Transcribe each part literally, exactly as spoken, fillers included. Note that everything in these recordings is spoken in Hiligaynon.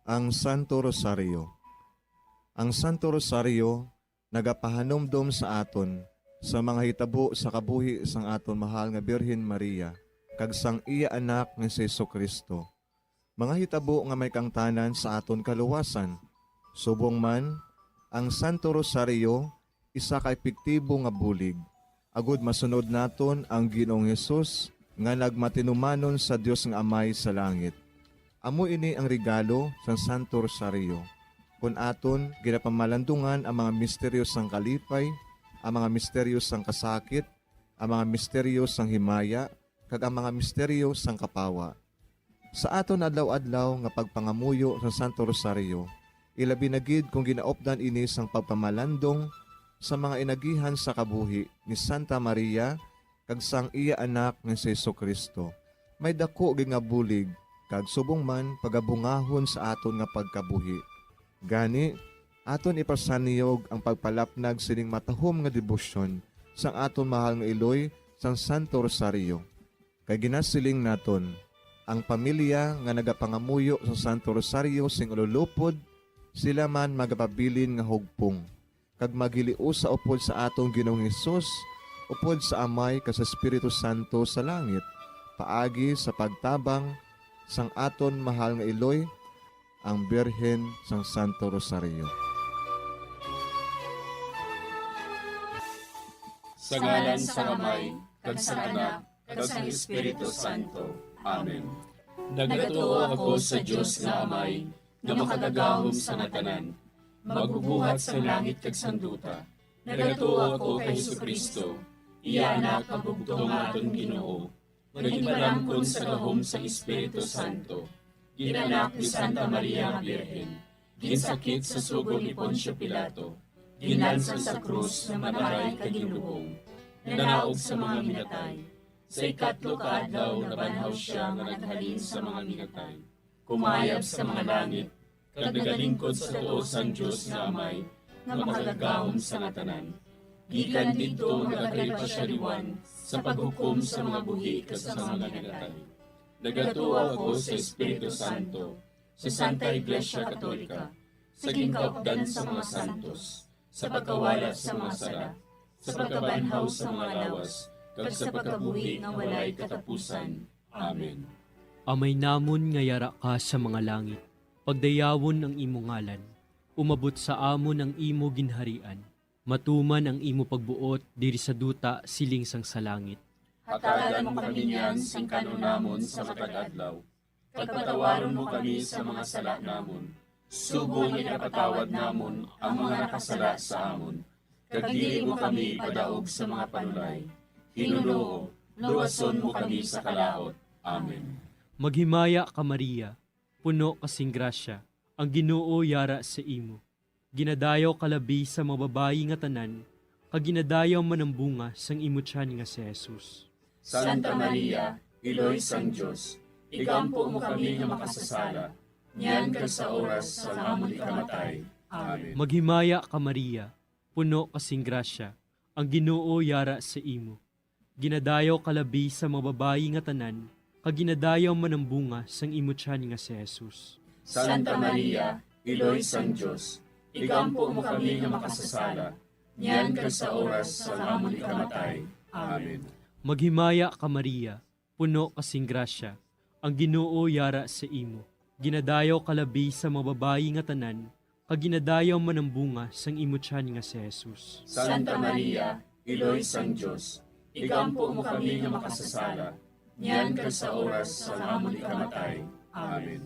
Ang Santo Rosario. Ang Santo Rosario nagapahanumdom sa aton sa mga hitabo sa kabuhi sang aton mahal nga Birhen Maria kag sang iya Anak nga si Jesu-Cristo, mga hitabo nga may kaangtanan sa aton kaluwasan. Subong man, ang Santo Rosario isa ka epektibo nga bulig, agod masunod naton ang Ginoong Hesus nga nagmatinumanon sa Dios nga Amay sa langit. Amo ini ang regalo sang Santo Rosario, kon aton ginapamalandungan ang mga misteryo sang kalipay, ang mga misteryo sang kasakit, ang mga misteryo sang himaya, kag ang mga misteryo sang kapawa. Sa aton adlaw-adlaw nga pagpangamuyo sa Santo Rosario, ilabi na gid kon ginaupdan ini sang pagpamalandong sa mga inagihan sa kabuhi ni Santa Maria kag sang iya Anak nga si Jesu-Cristo, may daku gid nga bulig kag subong man pagabungahon sa aton nga pagkabuhi. Gani, aton ipasanyog ang pagpalapnag sining matahom nga debosyon sang aton mahal nga iloy sang Santo Rosario. Kay ginasiling naton, ang pamilya nga nagapangamuyo sa Santo Rosario sing ululupod, sila man magapabilin nga hugpong, kag maghiliusa upod sa aton Ginoong Hesus, upod sa Amay kag sa Espiritu Santo sa langit, paagi sa pagtabang sang aton mahal nga iloy, ang Birhen sang Santo Rosario. Sa ngalan sang Amay, kag sang Anak, kag sang Espiritu Santo. Amen. Nagatuo ako sa Dios nga Amay, nga makagagahom sa nga tanan, magbubuhat sang langit kag sang duta. Nagatuo ako kay Jesu-Cristo, iya Anak nga bugtong nga aton Ginoo, nga ginpalamkon sa gahom sang Espiritu Santo, gin-anak ni Santa Maria nga Birhen, ginsakit sa sugo ni Poncio Pilato, ginlansang sa krus nga mataray kag ginlubong, nanaog sa mga minatay. Sa ikatlo ka adlaw nabanhaw sia nga naghalin sa mga minatay, kumayab sa mga langit, kag nagalingkod sa tuo sang Dios nga Amay, nga makagagahom sa nga tanan. Gikan didto magakalipa sia liwan sa paghukom sa mga buhi kag sa mga minatay. Nagatuo ako sa Espiritu Santo, sa Santa Iglesia Katolika, sa ginkaupdan sa mga santos, sa pagkawala sa mga sala, sa pagkabanhaw sa mga lawas, kag sa pagkabuhi nga walay katapusan. Amen. Amay namon nga yara ka sa mga langit, pagdayawon ang imo ngalan, umabot sa amon ang imo ginharian, matuman ang imo pagbuot diri sa duta siling sang sa langit. Hatagan mo kami niyan sing kan-on namon sa matag adlaw, kag patawaron mo kami sa mga sala namon, subong nga ginapatawad namon ang mga nakasala sa amon, kag dili mo kami ipadaog sa mga panulay. Ginoo, luwason mo kami sa kalaut. Amen. Maghimaya ka, Maria, puno ka sing grasya, ang Ginoo yara sa imo. Ginadayaw ka labi sa mga babayi nga tanan, kag ginadayaw man ang bunga sang imo tiyan nga si Jesus. Santa Maria, Iloy sang Dios, igampo mo kami nga makasasala, niyan kag sa oras sang amon ikamatay. Amen. Maghimaya ka, Maria, puno ka sing grasya, ang Ginoo yara sa imo. Ginadayaw ka labi sa mga babayi nga tanan, kag ginadayaw man ang bunga sang imo tiyan nga si Jesus. Santa Maria, Iloy sang Dios, igampo mo kami nga makasasala, niyan kag sa oras sang amon ikamatay. Amen. Maghimaya ka, Maria, puno ka sing grasya, ang Ginoo yara sa imo. Ginadayaw ka labi sa mga babayi nga tanan, kag ginadayaw man ang bunga sang imo tiyan nga si Jesus. Santa Maria, Iloy sang Dios, igampo mo kami nga makasasala, niyan kag sa oras sang amon ikamatay. Amen.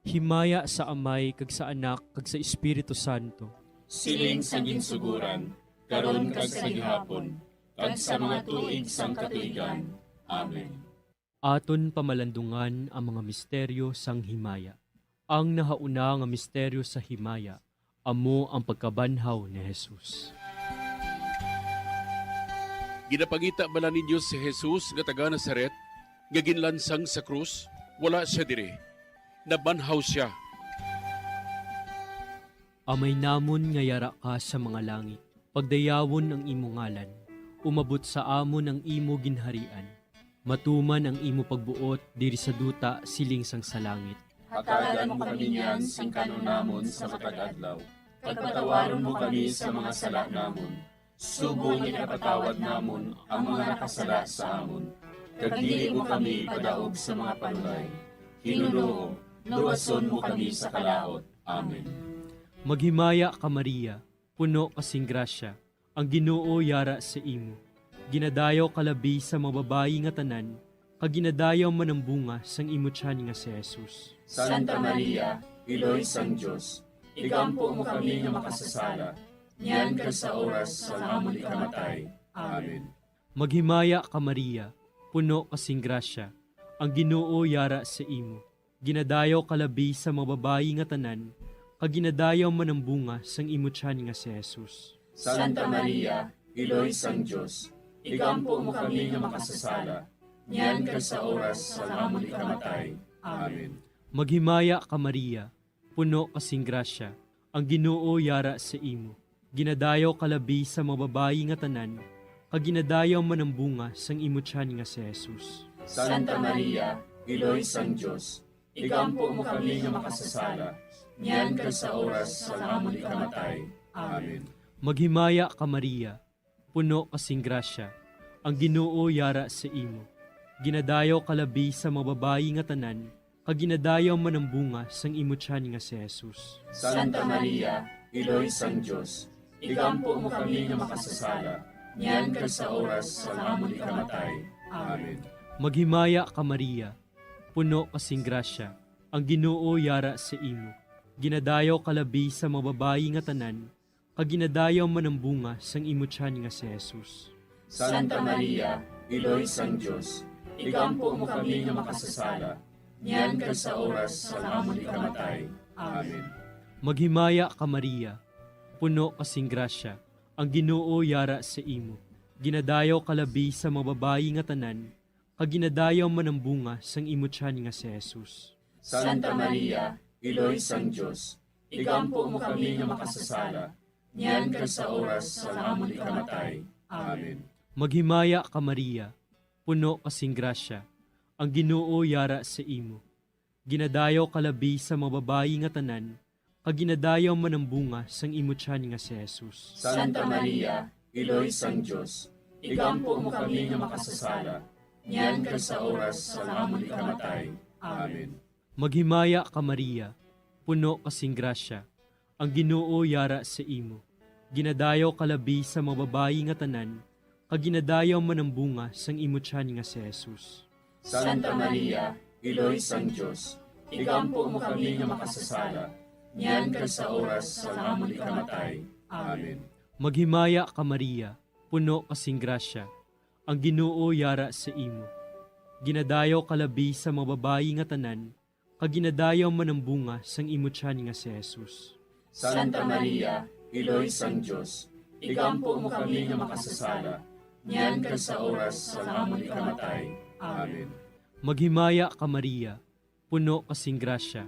Himaya sa Amay, kag sa Anak, kag sa Espiritu Santo. Siling sa ginsugoran, karon kag sa gihapon, kag sa mga tuig sang katuigan. Amen. Aton pamalandungan ang mga misteryo sang himaya. Ang nahauna nga misteryo sa himaya amo ang pagkabanhaw ni Jesus. Ginapangita bala ninyo si Jesus nga taga Nazaret, nga ginlansang sa krus? Wala sia diri. Nabanhaw sia. Amay namon nga yara ka sa mga langit, pagdayawon ang imo ngalan. Umabot sa amon ang imo ginharian. Matuman ang imo pagbuot diri sa duta siling sang sa langit. Hatagan mo kami niyan sing kan-on namon sa matag adlaw, kag patawaron mo kami sa mga sala namon, subong nga ginapatawad namon ang mga nakasala sa amon. Kag dili mo kami ipadaog sa mga panulay. Ginoo, luwason mo kami sa kalaut. Amen. Maghimaya ka, Maria, puno ka sing grasya, ang Ginoo yara sa imo. Ginadayaw ka labi sa mga babayi nga tanan, kag ginadayaw man ang bunga sang imo tiyan nga si Jesus. Santa Maria, Iloy sang Dios, igampo mo kami nga makasasala, niyan kag sa oras sang amon ikamatay. Amen. Maghimaya ka, Maria, puno ka sing grasya, ang Ginoo yara sa imo. Ginadayaw ka labi sa mga babayi nga tanan, kag ginadayaw man ang bunga sang imo tiyan nga si Jesus. Santa Maria, Iloy sang Dios, igampo mo kami nga makasasala, niyan kag sa oras sang amon ikamatay. Amen. Maghimaya ka, Maria, puno ka sing grasya, ang Ginoo yara sa imo. Ginadayaw ka labi sa mga babayi nga tanan, kag ginadayaw man ang bunga sang imo tiyan nga si Jesus. Santa Maria, Iloy sang Dios, igampo mo kami nga makasasala, niyan kag sa oras sang amon ikamatay. Amen. Maghimaya ka, Maria, puno ka sing grasya, ang Ginoo yara sa imo. Ginadayaw ka labi sa mga babayi nga tanan, kag ginadayaw man ang bunga sang imo tiyan nga si Jesus. Santa Maria, Iloy sang Dios, igampo mo kami nga makasasala, niyan kag sa oras sang amon ikamatay. Amen. Maghimaya ka, Maria, puno ka sing grasya, ang Ginoo yara sa imo. Ginadayaw ka labi sa mga babayi nga tanan, kag ginadayaw man ang bunga sang imo tiyan nga si Jesus. Santa Maria, Iloy sang Dios, igampo mo kami nga makasasala, niyan kag sa oras sang amon ikamatay. Amen. Maghimaya ka, Maria, puno ka sing grasya, ang Ginoo yara sa imo. Ginadayaw ka labi sa mga babayi nga tanan, kag ginadayaw man ang bunga sang imo tiyan nga si Jesus. Santa Maria, Iloy sang Dios, igampo mo kami nga makasasala, niyan kag sa oras sang amon ikamatay. Amen. Maghimaya ka, Maria, puno ka sing grasya, ang Ginoo yara sa imo. Ginadayaw ka labi sa mga babayi nga tanan, kag ginadayaw man ang bunga sang imo tiyan nga si Jesus. Santa Maria, Iloy sang Dios, igampo mo kami nga makasasala, niyan kag sa oras sang amon ikamatay. Amen. Maghimaya ka, Maria, puno ka sing grasya, ang Ginoo yara sa imo. Ginadayaw ka labi sa mga babayi nga tanan, kag ginadayaw man ang bunga sang imo tiyan nga si Jesus. Santa Maria, Iloy sang Dios, igampo mo kami nga makasasala, niyan kag sa oras sang amon ikamatay. Amen. Maghimaya ka, Maria, puno ka sing grasya, ang Ginoo yara sa imo. Ginadayaw ka labi sa mga babayi nga tanan, kag ginadayaw man ang bunga sang imo tiyan nga si Jesus. Santa Maria, Iloy sang Dios, igampo mo kami nga makasasala, niyan kag sa oras sang amon ikamatay. Amen. Maghimaya ka, Maria, puno ka sing grasya,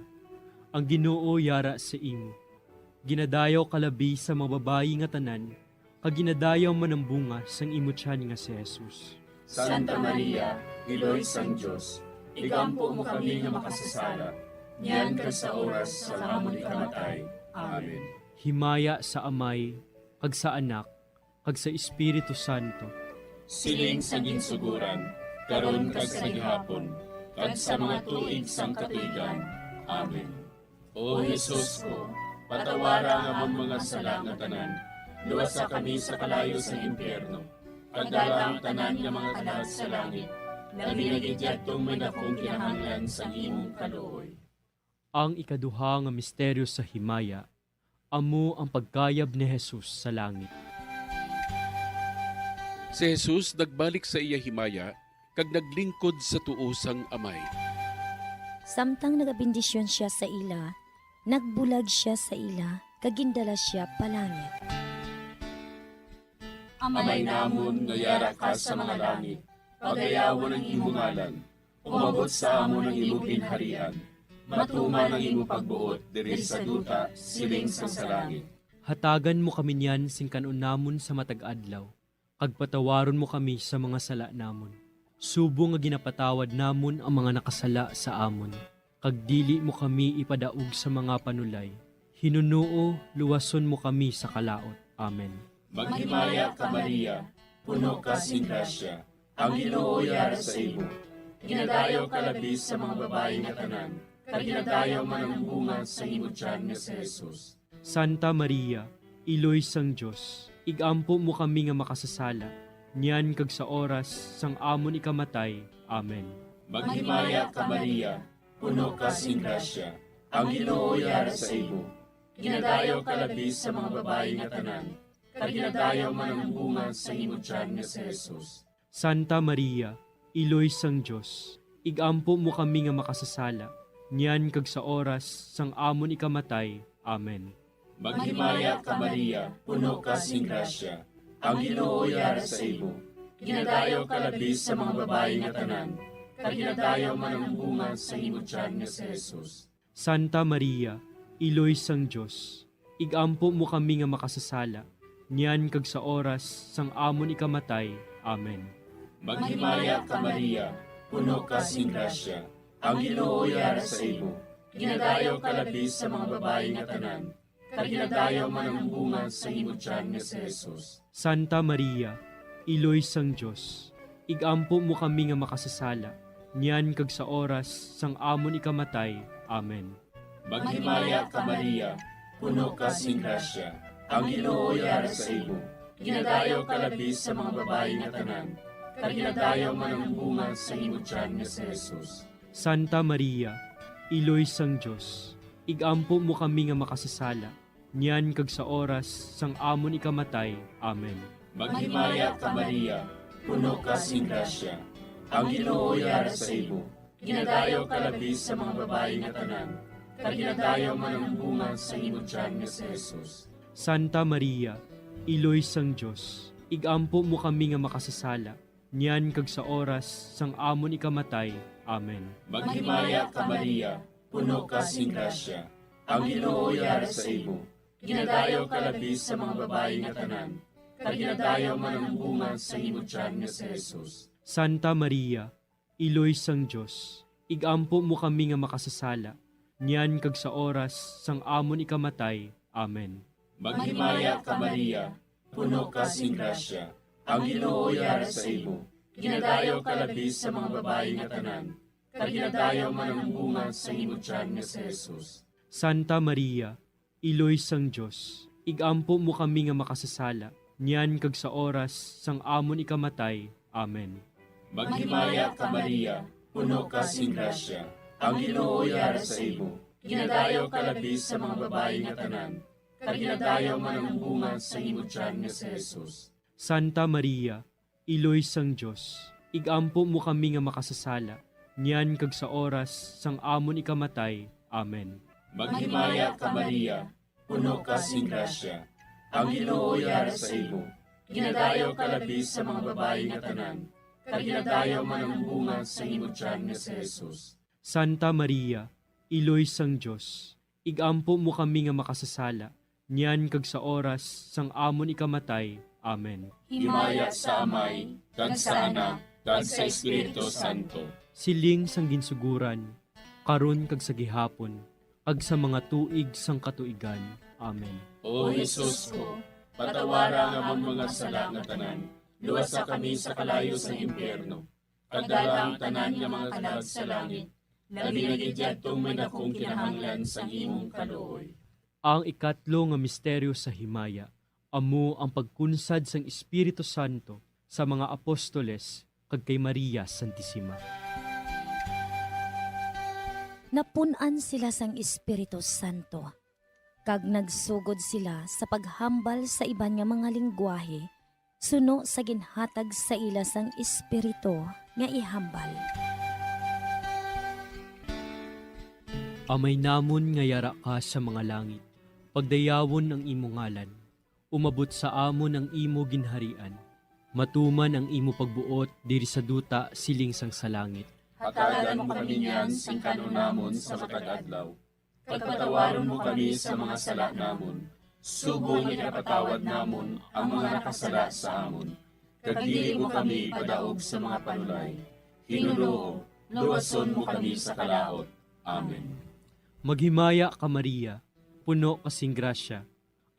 ang Ginoo yara sa imo. Ginadayaw ka labi sa mga babayi nga tanan, kag ginadayaw man ang bunga sang imo tiyan nga si Jesus. Santa Maria, Iloy sang Dios, igampo mo kami nga makasasala, niyan kag sa oras sang amon ikamatay. Amen. Himaya sa Amay, kag sa Anak, kag sa Espiritu Santo. Siling sa ginsuguran, karon kag sa gihapon, kag sa mga tuig sang katuigan. Amen. O Jesus ko, patawara ang amon mga sala nga tanan, luwasa kami sa kalayo sa impyerno, kag dala ang tanan nga mga kalag sa langit, labi na gid yadtong may dakong kinahanglan sang imong kaluoy. Ang ikaduha nga misteryo sa himaya, amo ang pagkayab ni Jesus sa langit. Si Jesus nagbalik sa iya himaya kag naglingkod sa tuo sang Amay. Samtang nagabendisyon sia sa ila, nagbulag sia sa ila kag gindala sia palangit. Amay namon nga yara ka sa mga langit, pagayawon ang imo ngalan. Umabot sa amon ang imo ginharian. Matuman ang imo pagbuot diri sa duta, siling sang sa langit. Hatagan mo kami niyan sing kan-on namon sa matag adlaw, kag patawaron mo kami sa mga sala namon, subong nga ginapatawad namon ang mga nakasala sa amon. Kag dili mo kami ipadaog sa mga panulay. Hinunoo, luwason mo kami sa kalaut. Amen. Maghimaya ka, Maria, puno ka sing grasya, ang Ginoo yara sa imo. Ginadayaw ka labi sa mga babayi nga tanan, kag ginadayaw man ang bunga sa imo tiyan nga si Jesus. Santa Maria, Iloy sang Dios, ig-ampo mo kami nga makasasala, niyan kag sa oras sang amon ikamatay. Amen. Maghimaya ka, Maria, puno ka sing grasya, ang Ginoo yara sa imo. Ginadayaw ka labi sa mga babayi nga tanan, kag ginadayaw man ang bunga sa imo tiyan nga si Jesus. Santa Maria, Iloy sang Dios, ig-ampo mo kami nga makasasala, niyan kag sa oras sang amon ikamatay. Amen. Maghimaya ka, Maria, puno ka sing grasya, ang Ginoo yara sa imo. Ginadayaw ka labi sa mga babayi nga tanan, kag ginadayaw man ang bunga sa imo tiyan nga si Jesus. Santa Maria, Iloy sang Dios, ig-ampo mo kami nga makasasala, niyan kag sa oras sang amon ikamatay. Amen. Maghimaya ka, Maria, puno ka sing grasya, ang Ginoo yara sa imo. Ginadayaw ka labi sa mga babayi nga tanan, kag ginadayaw man ang bunga sa imo tiyan nga si Jesus. Santa Maria, Iloy sang Dios, ig-ampo mo kami nga makasasala, niyan kag sa oras sang amon ikamatay. Amen. Maghimaya ka, Maria, puno ka sing grasya, ang Ginoo yara sa imo. Ginadayaw ka labi sa mga babayi nga tanan, kag ginadayaw man ang bunga sa imo tiyan nga si Jesus. Santa Maria, Iloy sang Dios, ig-ampo mo kami nga makasasala, niyan kag sa oras sang amon ikamatay. Amen. Maghimaya ka, Maria, puno ka sing grasya, ang Ginoo yara sa imo. Ginadayaw ka labi sa mga babayi nga tanan, kag ginadayaw man ang bunga sa imo tiyan nga si Jesus. Santa Maria, Iloy sang Dios, ig-ampo mo kami nga makasasala, niyan kag sa oras sang amon ikamatay. Amen. Maghimaya ka, Maria, puno ka sing grasya, ang Ginoo yara sa imo. Ginadayaw ka labi sa mga babayi nga tanan, kag ginadayaw man ang bunga sa imo tiyan nga si Jesus. Santa Maria, Iloy sang Dios, ig-ampo mo kami nga makasasala, niyan kag sa oras sang amon ikamatay. Amen. Maghimaya ka, Maria, puno ka sing grasya, ang Ginoo yara sa imo. Ginadayaw ka labi sa mga babayi nga tanan, kag ginadayaw man ang bunga sa imo tiyan nga si Jesus. Santa Maria, Iloy sang Dios, ig-ampo mo kami nga makasasala, niyan kag sa oras sang amon ikamatay. Amen. Maghimaya ka, Maria, puno ka sing grasya, ang Ginoo yara sa imo. Ginadayaw ka labi sa mga babayi nga tanan, kag ginadayaw man ang bunga sa imo tiyan nga si Jesus. Santa Maria, Iloy sang Dios, ig-ampo mo kami nga makasasala, niyan kag sa oras sang amon ikamatay. Amen. Maghimaya ka, Maria, puno ka sing grasya, ang Ginoo yara sa imo. Ginadayaw ka labi sa mga babayi nga tanan, kag ginadayaw man ang bunga sa imo tiyan nga si Jesus. Santa Maria, Iloy sang Dios, ig-ampo mo kami nga makasasala, niyan kag sa oras sang amon ikamatay. Amen. Himaya sa Amay, kag sa Anak, kag sa Espiritu Santo. Siling sang ginsuguran, karon kag sa gihapon, kag sa mga tuig sang katuigan. Amen. O Jesus ko, patawara ang amon mga sala nga tanan, luwasa kami sa kalayo sang impyerno, kag dala ang tanan nga mga kalag sa langit, labi na gid yadtong may dakong kinahanglan sang imong kaluoy. Ang ikatlo nga misteryo sa himaya amo ang pagkunsad sang Espiritu Santo sa mga apostoles kag kay Maria Santisima. Napun-an sila sang Espiritu Santo, kag nagsugod sila sa paghambal sa iban nga mga linggwahe suno sa ginhatag sa ila sang Espiritu nga ihambal. Amay namon nga yara ka sa mga langit, pagdayawon ang imo ngalan. Umabot sa amon ang imo ginharian. Matuman ang imo pagbuot diri sa duta siling sang sa langit. Hatagan mo kami niyan sing kan-on namon sa matag adlaw. Kag patawaron mo kami sa mga sala namon, subong nga ginapatawad namon ang mga nakasala sa amon. Kag dili mo kami ipadaog sa mga panulay. Hinunoo, luwason mo kami sa kalaut. Amen. Maghimaya ka, Maria, puno ka sing grasya,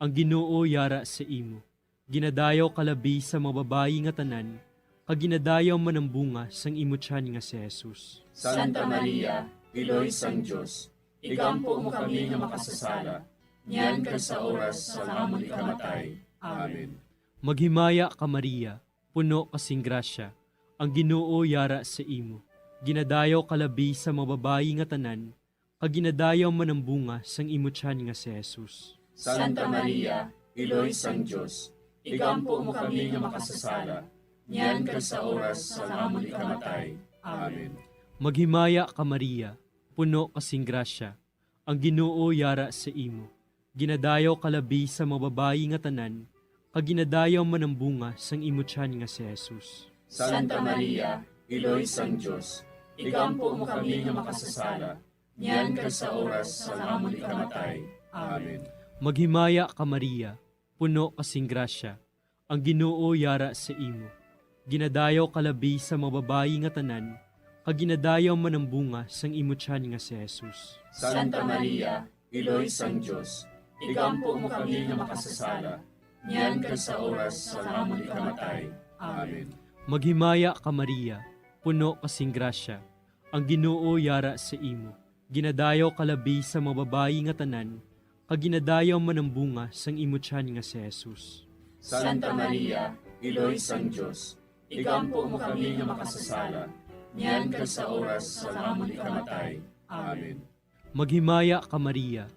ang Ginoo yara sa imo. Ginadayaw ka labi sa mga babayi nga tanan, kag ginadayaw man ang bunga sang imo tiyan nga si Jesus. Santa Maria, Iloy sang Dios, igampo mo kami nga makasasala, niyan kag sa oras sang amon ikamatay. Amen. Maghimaya ka, Maria, puno ka sing grasya, ang Ginoo yara sa imo. Ginadayaw ka labi sa mga babayi nga tanan, kag ginadayaw man ang bunga sang imo tiyan nga si Jesus. Santa Maria, Iloy sang Dios, igampo mo kami nga makasasala, niyan kag sa oras sang amon ikamatay. Amen. Maghimaya ka, Maria, puno ka sing grasya, ang Ginoo yara sa imo. Ginadayaw ka labi sa mga babayi nga tanan, kag ginadayaw man ang bunga sang imo tiyan nga si Jesus. Santa Maria, Iloy sang Dios, igampo mo kami nga makasasala, niyan kag sa oras sang amon ikamatay. Amen. Maghimaya ka, Maria, puno ka sing grasya, ang Ginoo yara sa imo. Ginadayaw ka labi sa mga babayi nga tanan, kag ginadayaw man ang bunga sang imo tiyan nga si Jesus. Santa Maria, Iloy sang Dios, igampo mo kami nga makasasala, niyan kag sa oras sang amon ikamatay. Amen. Maghimaya ka, Maria, puno ka sing grasya, ang Ginoo yara sa imo. Ginadayaw ka labi sa mga babayi nga tanan, kag ginadayaw man ang bunga sang imo tiyan nga si Jesus. Santa Maria, Iloy sang Dios, igampo mo kami nga makasasala, niyan kag sa oras sang amon ikamatay. Amen. Maghimaya ka, Maria,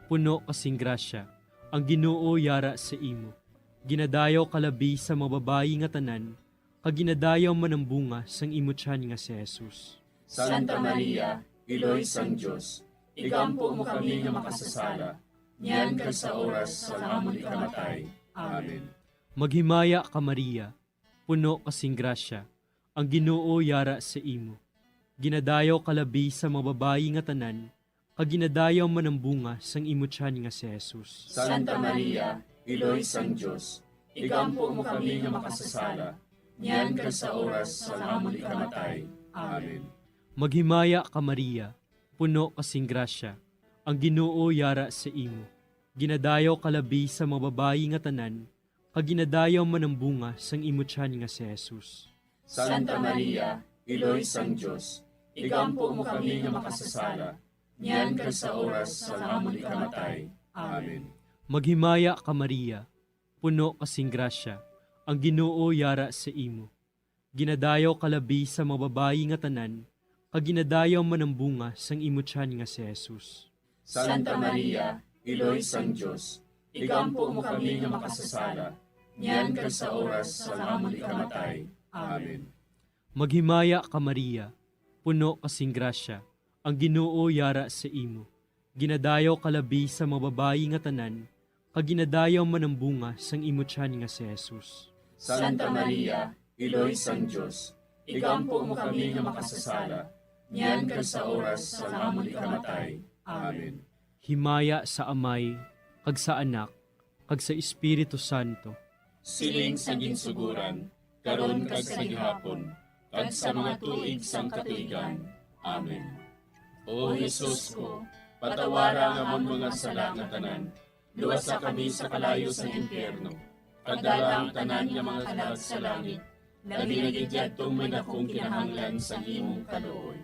puno ka sing grasya, ang Ginoo yara sa imo. Ginadayaw ka labi sa mga babayi nga tanan, kag ginadayaw man ang bunga sang imo tiyan nga si Jesus. Santa Maria, Iloy sang Dios, igampo mo kami nga makasasala, niyan kag sa oras sang amon ikamatay. Amen. Maghimaya ka, Maria, puno ka sing grasya, ang Ginoo yara sa imo. Ginadayaw ka labi sa mga babayi nga tanan, kag ginadayaw man ang bunga sang imo tiyan nga si Jesus. Santa Maria, Iloy sang Dios, igampo mo kami nga makasasala, niyan kag sa oras sang amon ikamatay. Amen. Maghimaya ka, Maria, puno ka sing grasya, ang Ginoo yara sa imo. Ginadayaw ka labi sa mga babayi nga tanan, kag ginadayaw man ang bunga sang imo tiyan nga si Jesus. Santa Maria, Iloy sang Dios, igampo mo kami nga makasasala, niyan kag sa oras sang amon ikamatay. Amen. Maghimaya ka, Maria, puno ka sing grasya, ang Ginoo yara sa imo. Ginadayaw ka labi sa mga babayi nga tanan, kag ginadayaw man ang bunga sang imo tiyan nga si Jesus. Santa Maria, Iloy sang Dios, igampo mo kami nga makasasala, niyan kag sa oras sang amon ikamatay. Amen. Maghimaya ka, Maria, puno ka sing grasya, ang Ginoo yara sa imo. Ginadayaw ka labi sa mga babayi nga tanan, kag ginadayaw man ang bunga sang imo tiyan nga si Jesus. Santa Maria, Iloy sang Dios, igampo mo kami nga makasasala, niyan kag sa oras sang amon ikamatay. Amen. Himaya sa Amay, kag sa Anak, kag sa Espiritu Santo. Siling sa ginsuguran, karon kag sa gihapon, kag sa mga tuig sang katuigan. Amen. O Jesus ko, patawara ang amon mga sala nga tanan, luwasa kami sa kalayo sang impyerno, kag dala ang tanan nga mga kalag sa langit, labi na gid yadtong may dakong kinahanglan sang imong kaluoy.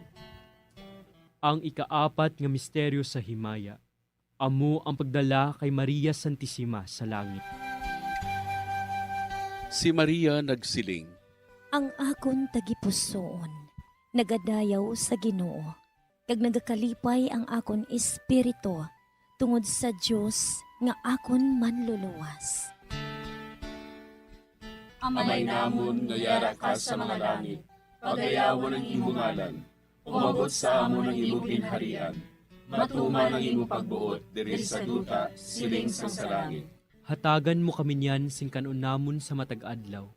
Ang ikaapat nga misteryo sa himaya, amo ang pagdala kay Maria Santisima sa langit. Si Maria nagsiling, "Ang akon tagipusoon nagadayaw sa Ginoo, kag nagakalipay ang akon espiritu tungod sa Dios nga akon Manluluwas." Amay namon nga yara ka sa mga langit, pagayawon ang imo ngalan. Umabot sa amon ang imo ginharian. Matuman ang imo pagbuot diri sa duta, siling sang sa langit. Hatagan mo kami niyan sing kan-on namon sa matag adlaw,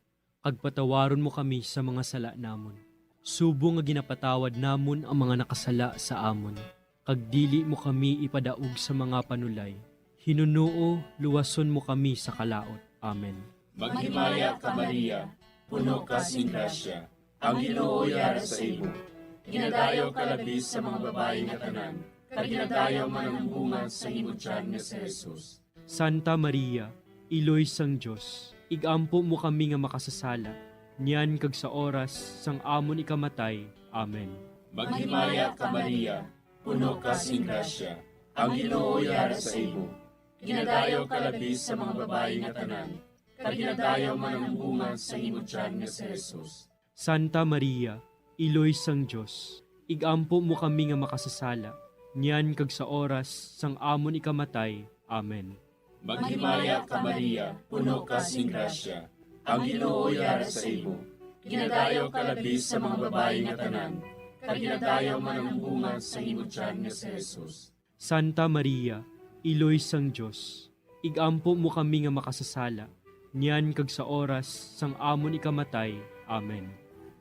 kag patawaron mo kami sa mga sala namon, subong nga ginapatawad namon ang mga nakasala sa amon. Kag dili mo kami ipadaog sa mga panulay. Hinunoo, luwason mo kami sa kalaut. Amen. Maghimaya ka, Maria, puno ka sing grasya, ang Ginoo yara sa imo. Ginadayaw ka labi sa mga babayi nga tanan, kag ginadayaw man ang bunga sang imo tiyan nga si Jesus. Santa Maria, Iloy sang Dios, igampo mo kami nga makasasala, niyan kag sa oras sang amon ikamatay. Amen. Maghimaya ka, Maria, puno ka sing grasya, ang Ginoo yara sa imo. Ginadayaw ka labi sa mga babayi nga tanan, kag ginadayaw man ang bunga sang imo tiyan nga si Jesus. Santa Maria, Iloy sang Dios, igampo mo kami nga makasasala, niyan kag sa oras sang amon ikamatay. Amen. Maghimaya ka, Maria, puno ka sing grasya, ang Ginoo yara sa imo. Ginadayaw ka labi sa mga babayi nga tanan, kag ginadayaw man ang bunga sang imo tiyan nga si Jesus. Santa Maria, Iloy sang Dios, igampo mo kami nga makasasala, niyan kag sa oras sang amon ikamatay. Amen.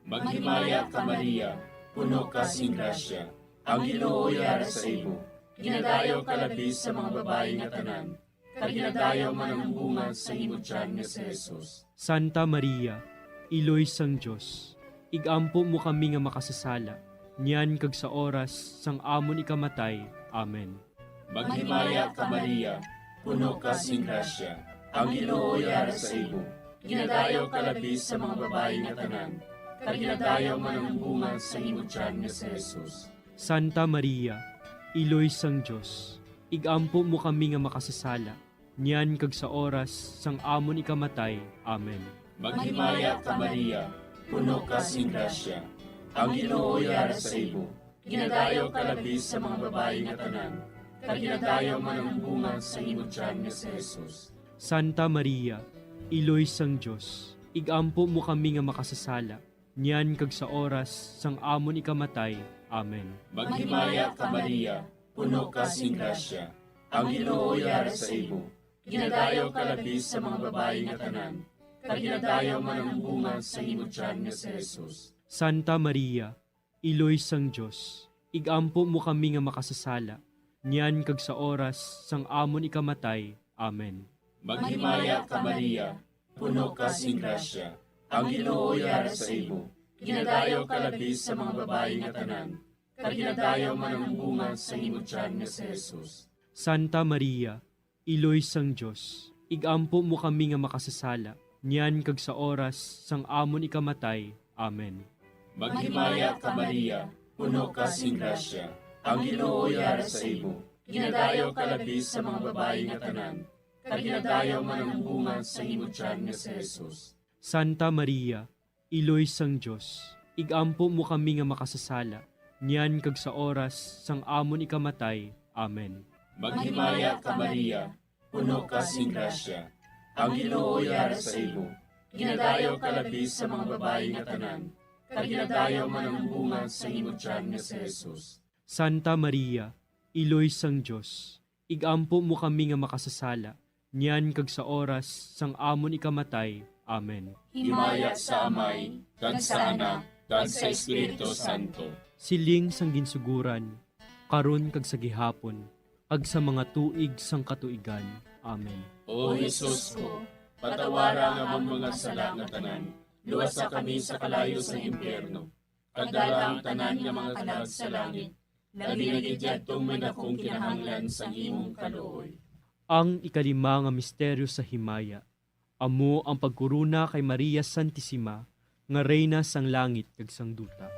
Maghimaya ka, Maria, puno ka sing grasya, ang Ginoo yara sa imo. Ginadayaw ka labi sa mga babayi nga tanan, kag ginadayaw man ang bunga sang imo tiyan nga si Jesus. Santa Maria, Iloy sang Dios, igampo mo kami nga makasasala, niyan kag sa oras sang amon ikamatay. Amen. Maghimaya ka, Maria, puno ka sing grasya, ang Ginoo yara sa imo. Ginadayaw ka labi sa mga babayi nga tanan, kag ginadayaw man ang bunga sang imo tiyan nga si Jesus. Santa Maria, Iloy sang Dios, igampo mo kami nga makasasala, niyan kag sa oras sang amon ikamatay. Amen. Maghimaya ka, Maria, puno ka sing grasya, ang Ginoo yara sa imo. Ginadayaw ka labi sa mga babayi nga tanan, kag ginadayaw man ang bunga sang imo tiyan nga si Jesus. Santa Maria, Iloy sang Dios, igampo mo kami nga makasasala, niyan kag sa oras sang amon ikamatay. Amen. Maghimaya ka, Maria, puno ka sing grasya, ang Ginoo yara sa imo. Ginadayaw ka labi sa mga babayi nga tanan, kag ginadayaw man ang bunga sang imo tiyan nga si Jesus. Santa Maria, Iloy sang Dios, igampo mo kami nga makasasala, niyan kag sa oras sang amon ikamatay. Amen. Maghimaya ka, Maria, puno ka sing grasya, ang Ginoo yara sa imo. Ginadayaw ka labi sa mga babayi nga tanan, kag ginadayaw man ang bunga sang imo tiyan nga si Jesus. Santa Maria, Iloy sang Dios, igampo mo kami nga makasasala, niyan kag sa oras sang amon ikamatay. Amen. Maghimaya ka, Maria, puno ka sing grasya, ang Ginoo yara sa imo. Ginadayaw ka labi sa mga babayi nga tanan, kag ginadayaw man ang bunga sang imo tiyan nga si Jesus. Santa Maria, Iloy sang Dios, igampo mo kami nga makasasala, niyan kag sa oras sang amon ikamatay. Amen. Maghimaya ka, Maria, puno ka sing grasya, ang Ginoo yara sa imo. Ginadayaw ka labi sa mga babayi nga tanan, kag ginadayaw man ang bunga sang imo tiyan nga si Jesus. Santa Maria, Iloy sang Dios, igampo mo kami nga makasasala, niyan kag sa oras sang amon ikamatay. Amen. Himaya sa Amay, kag sa Anak, kag sa Espiritu Santo. Siling sang ginsugoran, karon kag sa gihapon, kag sa mga tuig sang katuigan. Amen. O Jesus ko, patawara ang amon mga sala nga tanan, luwasa kami sa kalayo sang impyerno, kag dala ang tanan nga mga kalag sa langit, labi na gid yadtong may dakong kinahanglan sang imong kaluoy. Ang ikalima nga misteryo sa himaya, amo ang pagkorona kay Maria Santisima nga Reyna sang langit kag sang duta.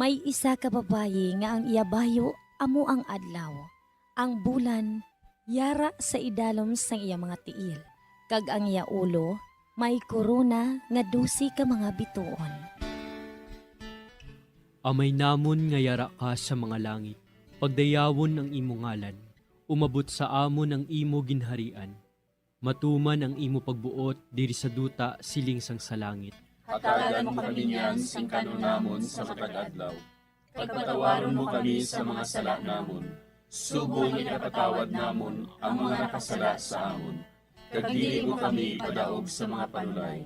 May isa ka babayi nga ang iya bayo amo ang adlaw, ang bulan yara sa idalom sang iya mga tiil, kag ang iya ulo may korona nga dose ka mga bituon. Amay namon nga yara ka sa mga langit, pagdayawon ang imo ngalan, umabot sa amon ang imo ginharian, matuman ang imo pagbuot diri sa duta siling sang sa langit. Hatagan mo kami niyan sing kan-on namon sa matag adlaw. Pagpatawaron mo kami sa mga sala namon, subong nga ginapatawad namon ang mga nakasala sa amon. Kag dili mo kami ipadaog sa mga panulay.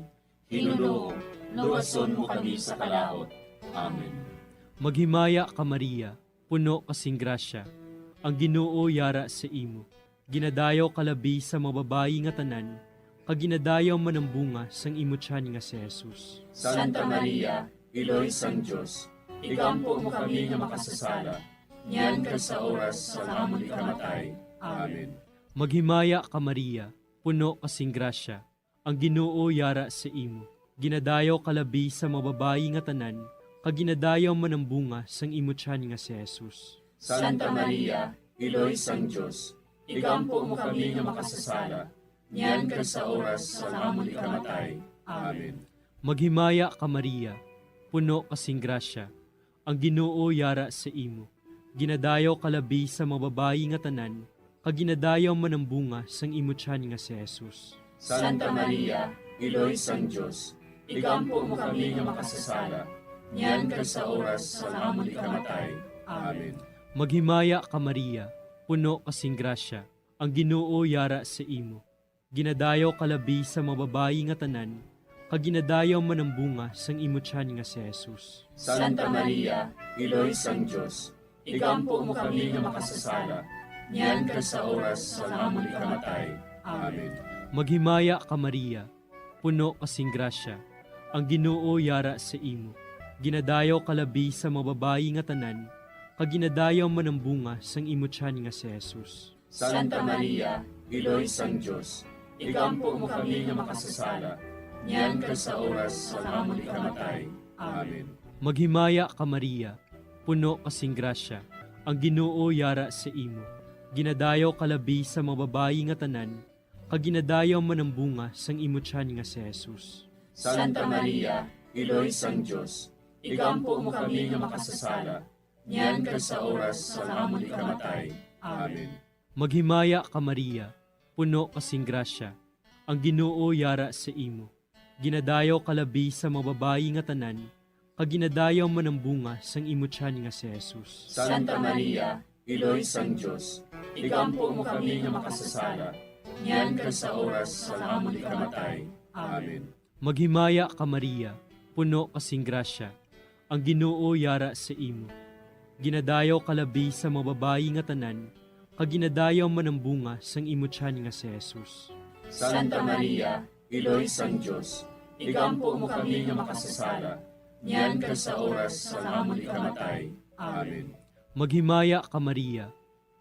Hinunoo, luwason mo kami sa kalaut. Amen. Maghimaya ka, Maria, puno ka sing grasya, ang Ginoo yara sa imo. Ginadayaw ka labi sa mga babayi nga tanan, kag ginadayaw man ang bunga sang imo tiyan nga si Jesus. Santa Maria, Iloy sang Dios, igampo mo kami nga makasasala, niyan kag sa oras sang amon ikamatay. Amen. Maghimaya ka, Maria, puno ka sing grasya, ang Ginoo yara sa imo. Ginadayaw ka labi sa mga babayi nga tanan, kag ginadayaw man ang bunga sang imo tiyan nga si Jesus. Santa Maria, Iloy sang Dios, igampo mo kami nga makasasala, niyan kag sa oras sang amon ikamatay. Amen. Maghimaya ka, Maria, puno ka sing grasya, ang Ginoo yara sa imo. Ginadayaw ka labi sa mga babayi nga tanan, kag ginadayaw man ang bunga sang imo tiyan nga si Jesus. Santa Maria, Iloy sang Dios, igampo mo kami nga makasasala, niyan kag sa oras sang amon ikamatay. Amen. Maghimaya ka, Maria, puno ka sing grasya, ang Ginoo yara sa imo. Ginadayaw ka labi sa mga babayi nga tanan, kag ginadayaw man ang bunga sang imo tiyan nga si Jesus. Santa Maria, Iloy sang Dios, igampo mo kami nga makasasala, niyan kag sa oras sang amon ikamatay. Amen. Maghimaya ka, Maria, puno ka sing grasya, ang Ginoo yara sa imo. Ginadayaw ka labi sa mga babayi nga tanan, kag ginadayaw man ang bunga sang imo tiyan nga si Jesus. Santa Maria, Iloy sang Dios, igampo mo kami nga makasasala, niyan kag sa oras sang amon ikamatay. Amen. Maghimaya ka, Maria, puno ka sing grasya, ang Ginoo yara sa imo. Ginadayaw ka labi sa mga babayi nga tanan, kag ginadayaw man ang bunga sang imo tiyan nga si Jesus. Santa Maria, Iloy sang Dios, igampo mo kami nga makasasala, niyan kag sa oras sang amon ikamatay. Amen. Maghimaya ka, Maria, puno ka sing grasya, ang Ginoo yara sa imo. Ginadayaw ka labi sa mga babayi nga tanan, kag ginadayaw man ang bunga sang imo tiyan nga si Jesus. Santa Maria, Iloy sang Dios, igampo mo kami nga makasasala, niyan kag sa oras sang amon ikamatay. Amen. Maghimaya ka, Maria, puno ka sing grasya, ang Ginoo yara sa imo. Ginadayaw ka labi sa mga babayi nga tanan, kag ginadayaw man ang bunga sang imo tiyan nga si Jesus. Santa Maria, Iloy sang Dios, igampo mo kami nga makasasala, niyan kag sa oras sang amon ikamatay. Amen. Maghimaya ka, Maria,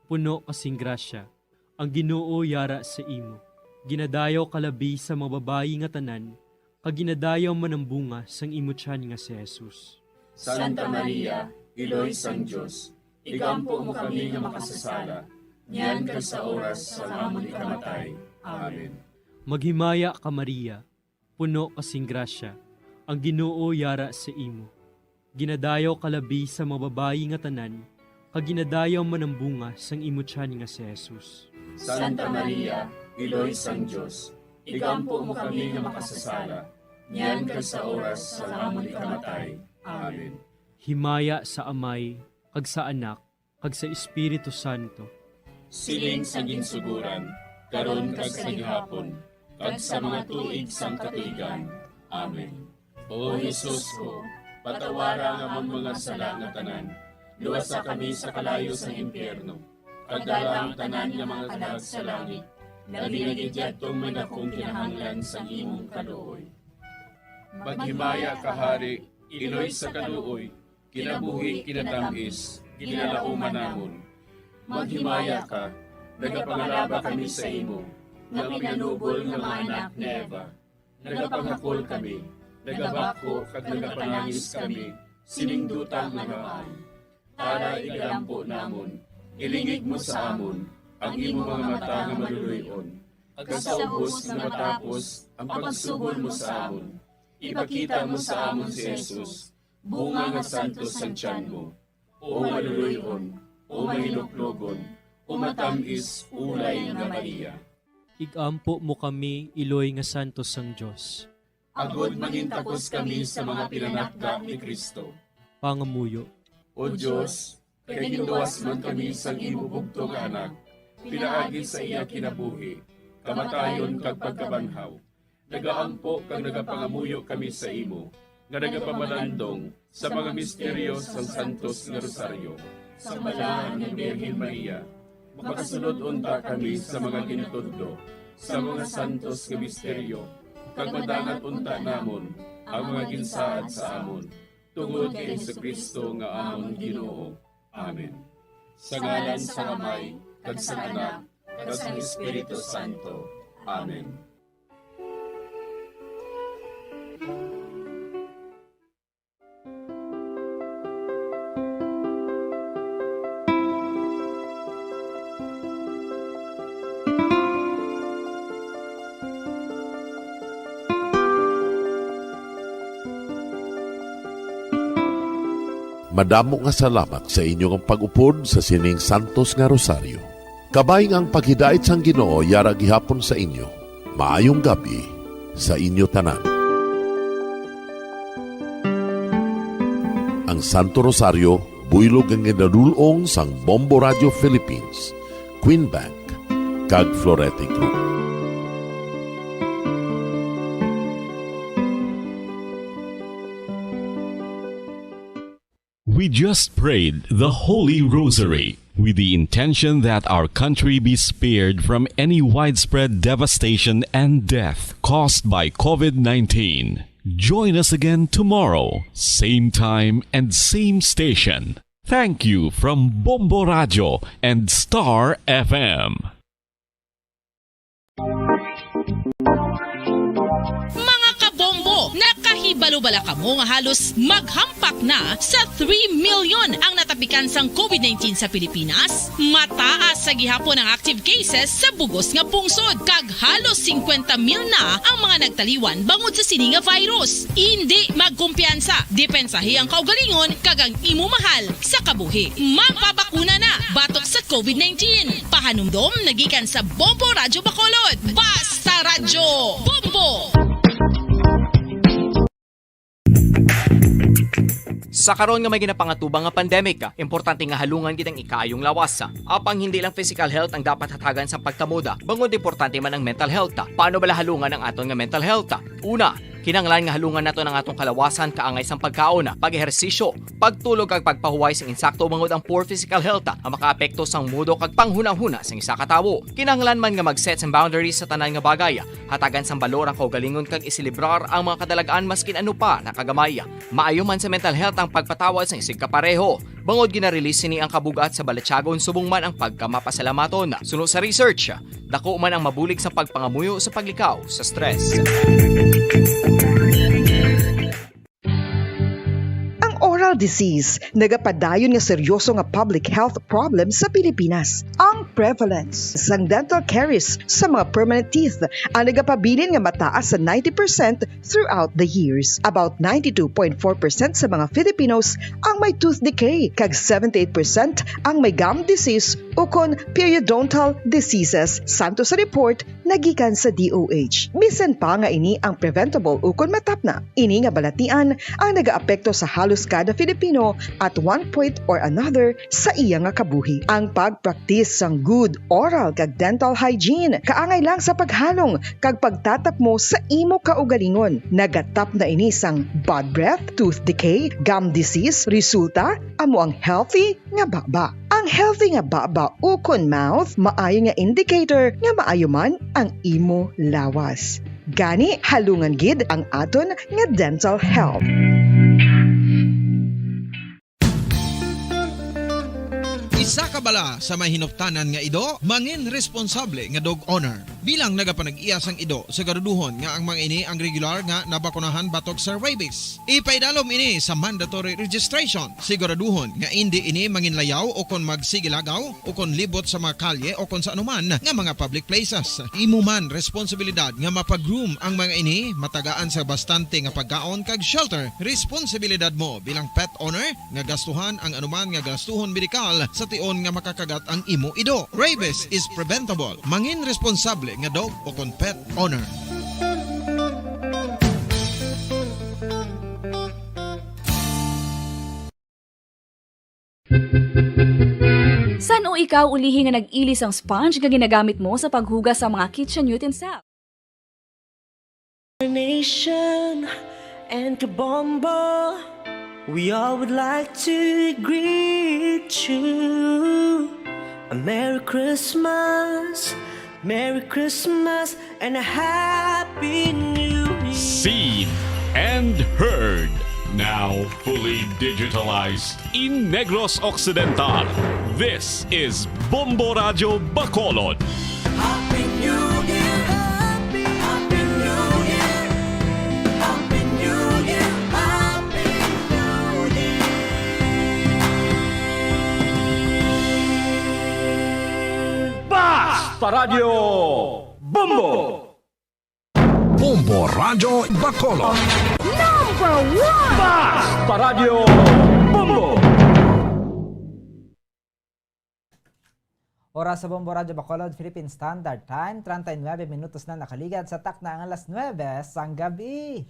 puno ka sing grasya, ang Ginoo yara sa imo. Ginadayaw ka labi sa mga babayi nga tanan, kag ginadayaw man ang bunga sang imo tiyan nga si Jesus. Santa Maria, Iloy sang Dios, igampo mo kami nga makasasala, niyan kag sa oras sang amon ikamatay. Amen. Maghimaya ka, Maria, puno ka sing grasya, ang Ginoo yara sa imo. Ginadayaw ka labi sa mga babayi nga tanan, kag ginadayaw man ang bunga sang imo tiyan nga si Jesus. Santa Maria, Iloy sang Dios, igampo mo kami nga makasasala, niyan kag sa oras sang amon ikamatay. Amen. Himaya sa Amay, kag sa Anak, kag sa Espiritu Santo. Siling sa ginsugoran, karon kag sa gihapon, kag sa mga tuig sang katuigan. Amen. O Jesus ko, patawara ang amon mga sala nga tanan, luwasa kami sa kalayo sang impyerno, kag dala ang tanan nga mga kalag sa langit, labi na gid yadtong may dakong kinahanglan sang imong kaluoy. Maghimaya ka, Hari, Iloy sa kaluoy, kinabuhi, kinatamis, ginalauman namon. Maghimaya ka, nagapangalaba kami sa imo, nga pinanubol nga mga anak ni Eva. Nagapangakol kami, nagabakho kag nagapanangis kami sining duta nga haan. Tara, igalampo namon, ilingig mo sa amon ang imo mga mata nga maluloy-on, kag sa ubos nga matapos ang pagsubol mo sa amon, ipakita mo sa amon si Jesus, bunga nga santos sang tiyan mo. O maluloy-on, o mahinuklogon, o matam-is ulay nga Maria. Igampo mo kami, iloy nga santos sang Dios. Agod mangintakos kami sa mga pinanakda ni Cristo. Pangamuyo. O Dios, kay ginluwas man kami sang imo bugtong nga Anak, pinaagi sa iya kinabuhi, kamatayon kag pagkabanhaw, nagaampo kag nagapangamuyo kami sa imo, nga nagapamalandong sa mga misteryo sang Santos nga Rosaryo. Sang Balaan nga Birhen Maria, makasulod unta kami sa mga ginatudlo sa mga santos nga misteryo, kag madangat unta namon ang mga ginsaad sa amon. tungod kay Jesu-Cristo nga amon Ginoo. Amen. Sa ngalan sang Amay, kag sang Anak, kag sang Espiritu Santo. Amen. Madamo nga salamat sa inyo nga pag-upod sa sining santos nga rosaryo. Kabay nga ang paghidait sang Ginoo yara gihapon sa inyo. Maayong gab-i sa inyo tanan. Ang Santo Rosario buylog nga ginadul-ong sang Bombo Radio Philippines, Queen Bank, kag Florete Group. We just prayed the Holy Rosary with the intention that our country be spared from any widespread devastation and death caused by COVID nineteen. Join us again tomorrow, same time and same station. Thank you from Bombo Radio and Star F M. Mga kabombo, nakahibalo bala kamo nga halos maghampak na sa three million ang natapikan sang COVID nineteen sa Pilipinas? Mataas sa gihapon ang active cases sa bugos nga pungsod, kag halos singkwenta mil na ang mga nagtaliwan bangod sa sini nga virus. Indi magkumpiyansa, depensahi ang kaugalingon kag ang imo mahal sa kabuhi. Magpabakuna na batok sa COVID nineteen. Pahanumdom na gikan sa Bombo Radyo Bacolod. Basta Radyo Bombo! Sa karon nga may ginapangatubang nga pandemic, importante nga halungan gid ang ikaayong lawas. Apang hindi lang physical health ang dapat hatagan sang pagtamod, bangod importante man ang mental health. Paano bala halungan ang aton nga mental health? Una, kinahanglan nga halungan naton ang aton kalawasan kaangay sang pagkaon, pag-ehersisyo, pagtulog kag pagpahuway sing insakto, bangod ang poor physical health ang makaapekto sang mudo kag panghunahuna sang isa ka tawo. Kinahanglan man nga mag-set sang boundaries sa tanan nga bagay, hatagan sang balor ang kaugalingon kag iselebrar ang mga kadalag-an maskin ano pa na kagamay. Maayo man sa mental health ang pagpatawad sang isigkapareho, bangod gina-release sini ang kabug-at sa balatyagon subong man ang pagkamapasalamaton. Suno sa research, dako man ang mabulig sa pagpangamuyo sa paglikaw sa stress. Ang oral disease nagapadayon nga seryoso nga public health problem sa Pilipinas. Ang prevalence sang dental caries sa mga permanent teeth ang nagapabilin nga mataas sa ninety percent throughout the years. About ninety-two point four percent sa mga Filipinos ang may tooth decay, kag seventy-eight percent ang may gum disease ukon periodontal diseases, santo sa report na gikan sa D O H. Bisan pa nga ini ang preventable ukon matapna, ini nga balatian ang nagaapekto sa halos kada Filipino at one point or another sa iya nga kabuhi. Ang pagpraktis sang good oral kag dental hygiene kaangay lang sa paghalong kag pagtatapmo sa imo kaugalingon. Nagatapna ini sang bad breath, tooth decay, gum disease, resulta amo ang healthy nga baba. Ang healthy nga baba ukon mouth maayo nga indicator nga maayo man ang imo lawas. Gani, halungan gid ang aton nga dental health. Isa ka bala sa may hinuptanan nga ido, mangin responsable nga dog owner. Bilang nagapanag-iya sang ido, siguraduhon nga ang mga ini ang regular nga nabakunahan batok sa rabies. Ipaidalom ini sa mandatory registration. Siguraduhon nga indi ini manginlayaw o kon magsigilagaw o kon libot sa mga kalye o kon sa anuman nga mga public places. Imo man responsibilidad nga mapag-groom ang mga ini, matagaan sa bastante nga pagkaon kag shelter. Responsibilidad mo bilang pet owner nga gastuhan ang anuman nga gastuhon medikal sa tion nga makakagat ang imo ido. Rabies is preventable. Mangin responsable nga dog o kon pet owner. San-o ikaw ulihi nga nag-ili sang sponge nga ginagamit mo sa paghugas sa mga kitchen utensil? Nation and Kabombo, we all would like to greet you a Merry Christmas, Merry Christmas, and a Happy New Year. Seen and heard. Now fully digitalized in Negros Occidental, this is Bombo Radyo Bacolod. Happy New Year! Happy, Happy New Year! Happy New Year! Happy New Year! Basta Radyo Bombo! Bombo Radyo Bacolod. Number one! Basta Radyo Bombo! Oras sa Bombo Radyo Bacolod, Philippine Standard Time, treinta y nueve minutos na nakaligad sa takna ang alas nuebe sang gabi.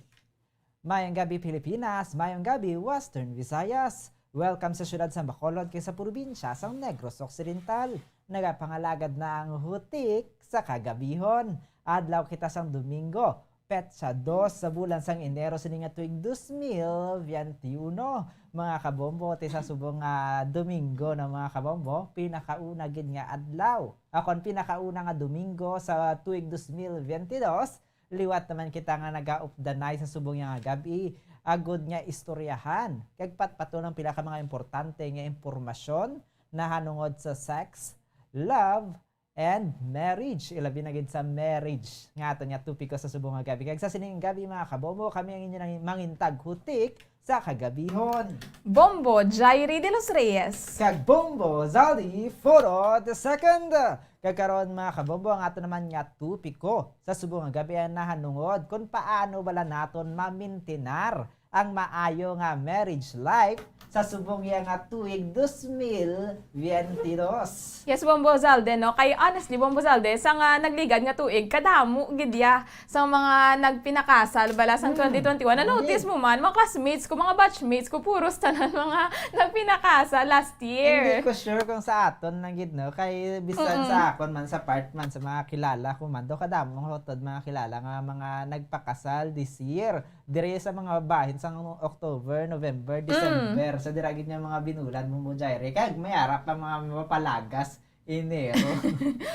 Mayong gabi, Pilipinas. Mayong gabi, Western Visayas. Welcome sa siyudad sang Bacolod kag sa probinsya sang Negros Occidental. Nagapangalagad na ang hutik sa kagabihon. Adlaw kita sang Domingo, petsa dos sa bulan sang Enero sini nga tuig dos mil biyente uno. Mga kabombo, ti sa subong nga Domingo na, mga kabombo, pinakauna gid nga adlaw. Akon pinakauna nga Domingo sa tuig dos mil biyente dos, liwat naman kita nga nagaupdanay sa subong nga gabi, agod nga istoryahan kag patpaton ang pila ka mga importante nga impormasyon nahanungod sa sex, love, and marriage. Ilabi na gid sa marriage nga aton nga topiko sa subong nga gabi. Kag sa sining gabi, mga kabombo, kami ang inyo nang mangintag hutik sa kagabihon. Bombo Jairi de los Reyes. Kag Bombo Zaldi Foro the second. Kag karon, mga kabombo, ang ato naman nga topiko sa subong nga gabi ay nahanungod kung paano bala naton mamintinar ang maayo nga marriage life sa subong iya nga tuig dos mil biyente dos. Yes, Bombo Zalde, no? Kay honestly, Bombo Zalde, sa nga nagligad nga tuig, kadamo gid ya sa mga nagpinakasal bala sang Mm. twenty twenty-one. Na-notice Hindi. mo man, mga classmates ko, mga batchmates ko, puros tanan mga nagpinakasal last year. Hindi ko sure kung sa aton lang gid, no? Kay bisan Mm-mm. sa akon man, sa part man, sa mga kilala ko man, do kadamo hutod mga kilala nga mga nagpakasal this year. Dire sa mga bahin sang October, November, Mm. December. So, dira gid nga mga binulan mo mo, Jaire. Kag may ara pa mga mapalagas, Enero.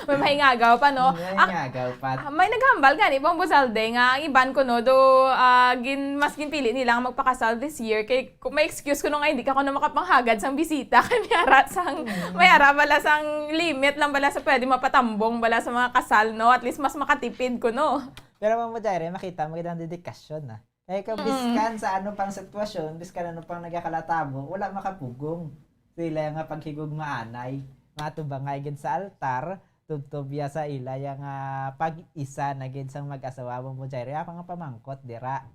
May mahingagaw pa, no? May Ang, mahingagaw pa. ah, may naghambal gani, Bombo Zalde, nga ang iban ko, no, do, ah, gin-, mas ginpili nila nga magpakasal this year. Kay ku-, may excuse ko, no, nga hindi ka ko na makapanghagad sang bisita. Kay may ara sang, Mm. may ara bala sang limit lang bala sa pwede mapatambong bala sa mga kasal, no? At least mas makatipid ko, no? Pero, Bombo Jaire, makita mo gid ang dedikasyon, ah. Kay ka, Mm. biskan sa ano pang sitwasyon, biskan ano pang nagakalatabo, wala makapugong sa ila nga paghigugmaanay. Matubangay gid sa altar, tubtob ya sa ila ya nga pag-isa na gid sang mag-asawa mo, Jaire. Ako nga pamangkot dira.